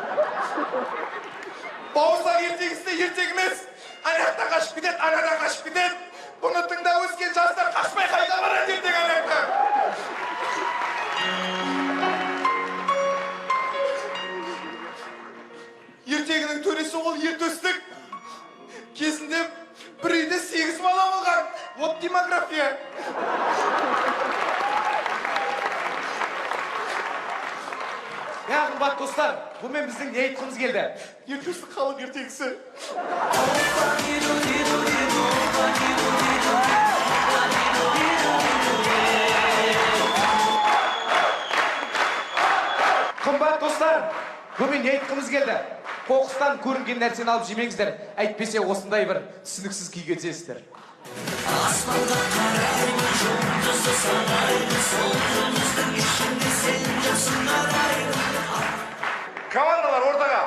Бауырсақ ертегісінде ертегі емес. Ана жақтан қашып кетеді, анадан қашып кетеді. Бұны тыңдап өскен жастар қашпай қайда барады ертең ана жақтан? Ертегінің төресі ол ер төстік. Кезінде бір үйде 8 бала болған. Вот демография. Я, қымбат достар, бұнымен біздің не айтқымыз келді? Ер төстік халық ертегісі. Қымбат достар, бұнымен не айтқымыз келді? Қоқыстан көрінген нәрсені алып жемеңіздер, әйтпесе осындай бір түсініксіз күйге түсесіздер. Аспанға қараймын, жұлдызды санаймын, сол жұлдыздың ішінде сен жоқсың арайлым. Командалар ортаға.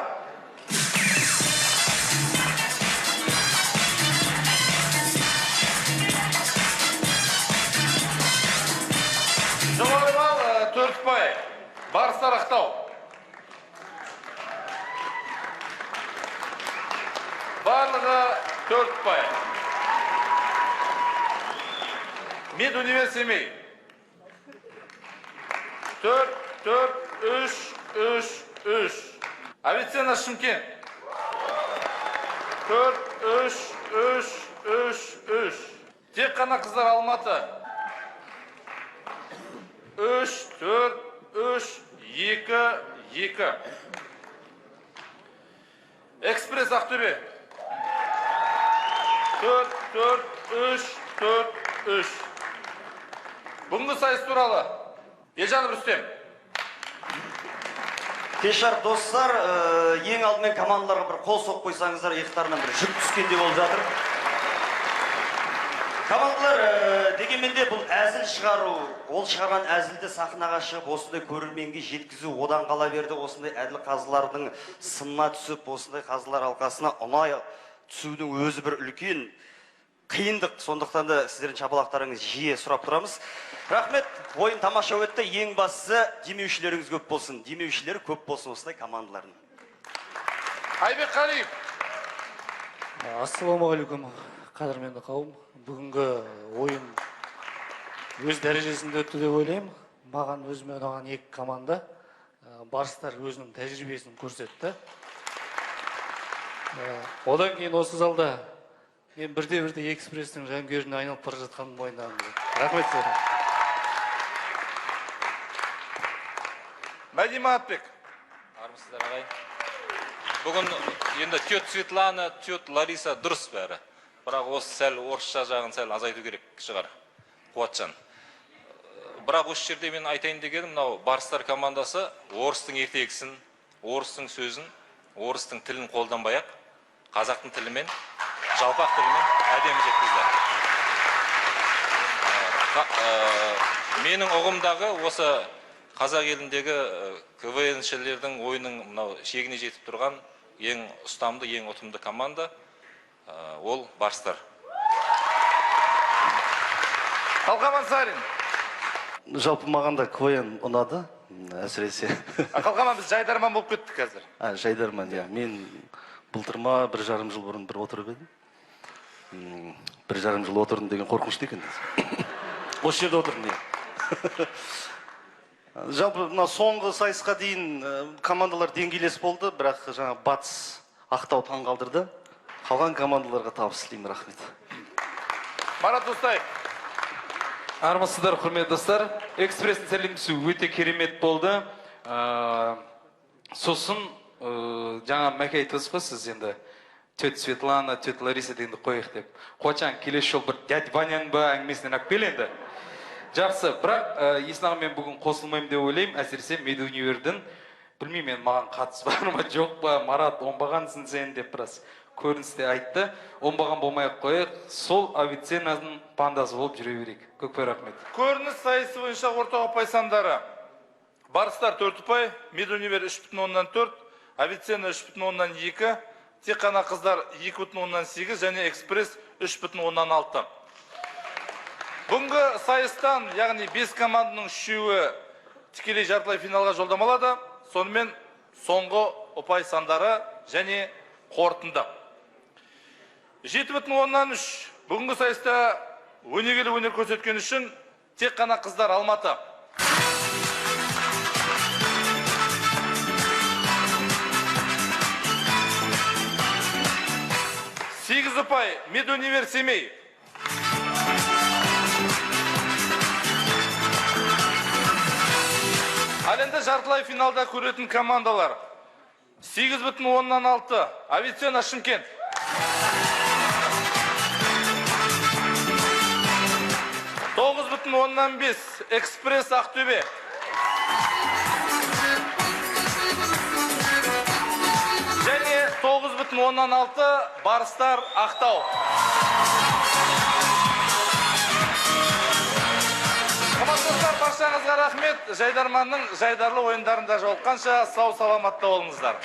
Жоғары балл 4 ұпай. Барыстар Ақтау. Барлығы 4 ұпай. Медунивер Семей. 4, 4, 3, 3, 3. Авиценна Шымкент. 4, 3, 3, 3, 3. Тек қана қыздар Алматы. 3, 4, 3, 2, 2. Экспресс Ақтөбе. 4, 4, 3, 4, 3. Бүгінгі сайыс туралы Елжанов Рүстем. Кеш жарық достар, ең алдымен командаларға бір қол соғып қойсаңыздар, иықтарынан бір жүк түскендей болып жатыр. Командалар, дегенмен де бұл әзіл шығару, ол шығарған әзілді сахнаға шығып, осындай көрерменге жеткізу, одан қала берді, осындай әділ қазылардың сынына түсіп, осындай қазылар алқасына ұнай түсудің өзі бір үлкен қиындық. Сондықтан да сіздердің шапалақтарыңыз жиі сұрап тұрамыз. Рахмет, ойын тамаша өтті. Ең бастысы демеушілеріңіз көп болсын. Демеушілер көп болсын осындай командалардың. Айбек Қалиев. Ассалаумағалейкум, қадірменді қауым. Бүгінгі ойын өз дәрежесінде өтті деп ойлаймын. Маған өзіме ұнаған екі команда. Барыстар өзінің тәжірибесін көрсетті. Одан кейін осы залда мен бірде-бірде экспресстің жанкүйеріне айналып бара жатқанын мойындағым келеді. Рахмет сіздерге. Мәди Маатбек. Армысыздар, ағай. Бүгін енді тет Светлана, тет Лариса дұрыс бәрі. Бірақ осы сәл орысша жағын сәл азайту керек шығар, Қуатжан. Бірақ осы жерде мен айтайын дегенім, мынау Барыстар командасы орыстың ертегісін, орыстың сөзін, орыстың тілін қолданбай-ақ, қазақтың тілімен, жалпақ тілімен әдемі жеткізді. Менің ұғымдағы осы қазақ еліндегі КВНшілердің ойының мынау шегіне жетіп тұрған ең ұстамды, ең ұтымды команда ол Барыстар. Қалқаман Сарин. Жалпы маған да КВН ұнады, әсіресе. Қалқаман, біз жайдарман болып кеттік қазір. Жайдарман, иә. Мен былтыр ма, 1,5 жыл бұрын бір отырып едім. 1,5 жыл отырдым деген қорқынышты екен. Осы жерде отырдым, иә. Жалпы мына соңғы сайысқа дейін командалар деңгейлес болды, бірақ жаңа Батыс Ақтау таң қалдырды. Қалған командаларға табыс тілеймін, рахмет. Марат Устаев. Армысыздар, құрметті достар. Экспресстің сәлемдесуі өте керемет болды. Сосын жаңа Мәке айтып отырсыз ғой сіз енді тет Светлана, тет Лариса дегенді қояйық деп. Қуатжан, келесі жолы бір дядь Ваняның ба әңгімесінен алып кел енді. Жақсы, бірақ Есен аға мен бүгін қосылмаймын деп ойлаймын. Әсіресе Медунивердің, білмеймін мен маған қатысы бар ма жоқ па, Марат оңбағансың сен деп біраз көріністе айтты. Оңбаған болмай ақ қояйық, сол Авиценнаның пандасы болып жүре берейік. Көп көп рахмет. Көрініс сайысы бойынша орта ұпай сандары. Барыстар 4 ұпай, Медунивер 3,4, Авиценна 3,2, тек қана қыздар 2,8 және Экспресс 3,6. Бүгінгі сайыстан, яғни 5 команданың үшеуі тікелей жартылай финалға жолдама алады. Сонымен соңғы ұпай сандары және қорытынды. 7,3 бүгінгі сайыста өнегелі өнер көрсеткен үшін тек қана қыздар Алматы. 8 ұпай Медунивер Семей. Ал енді жартылай финалда көретін командалар. 8,6 Авиценна Шымкент. 9,5 Экспресс Ақтөбе. Және 9,6 Барыстар Ақтау. Қымбатты баршаңызға рахмет. Жайдарманның жайдарлы ойындарында жолыққанша сау саламатта болыңыздар.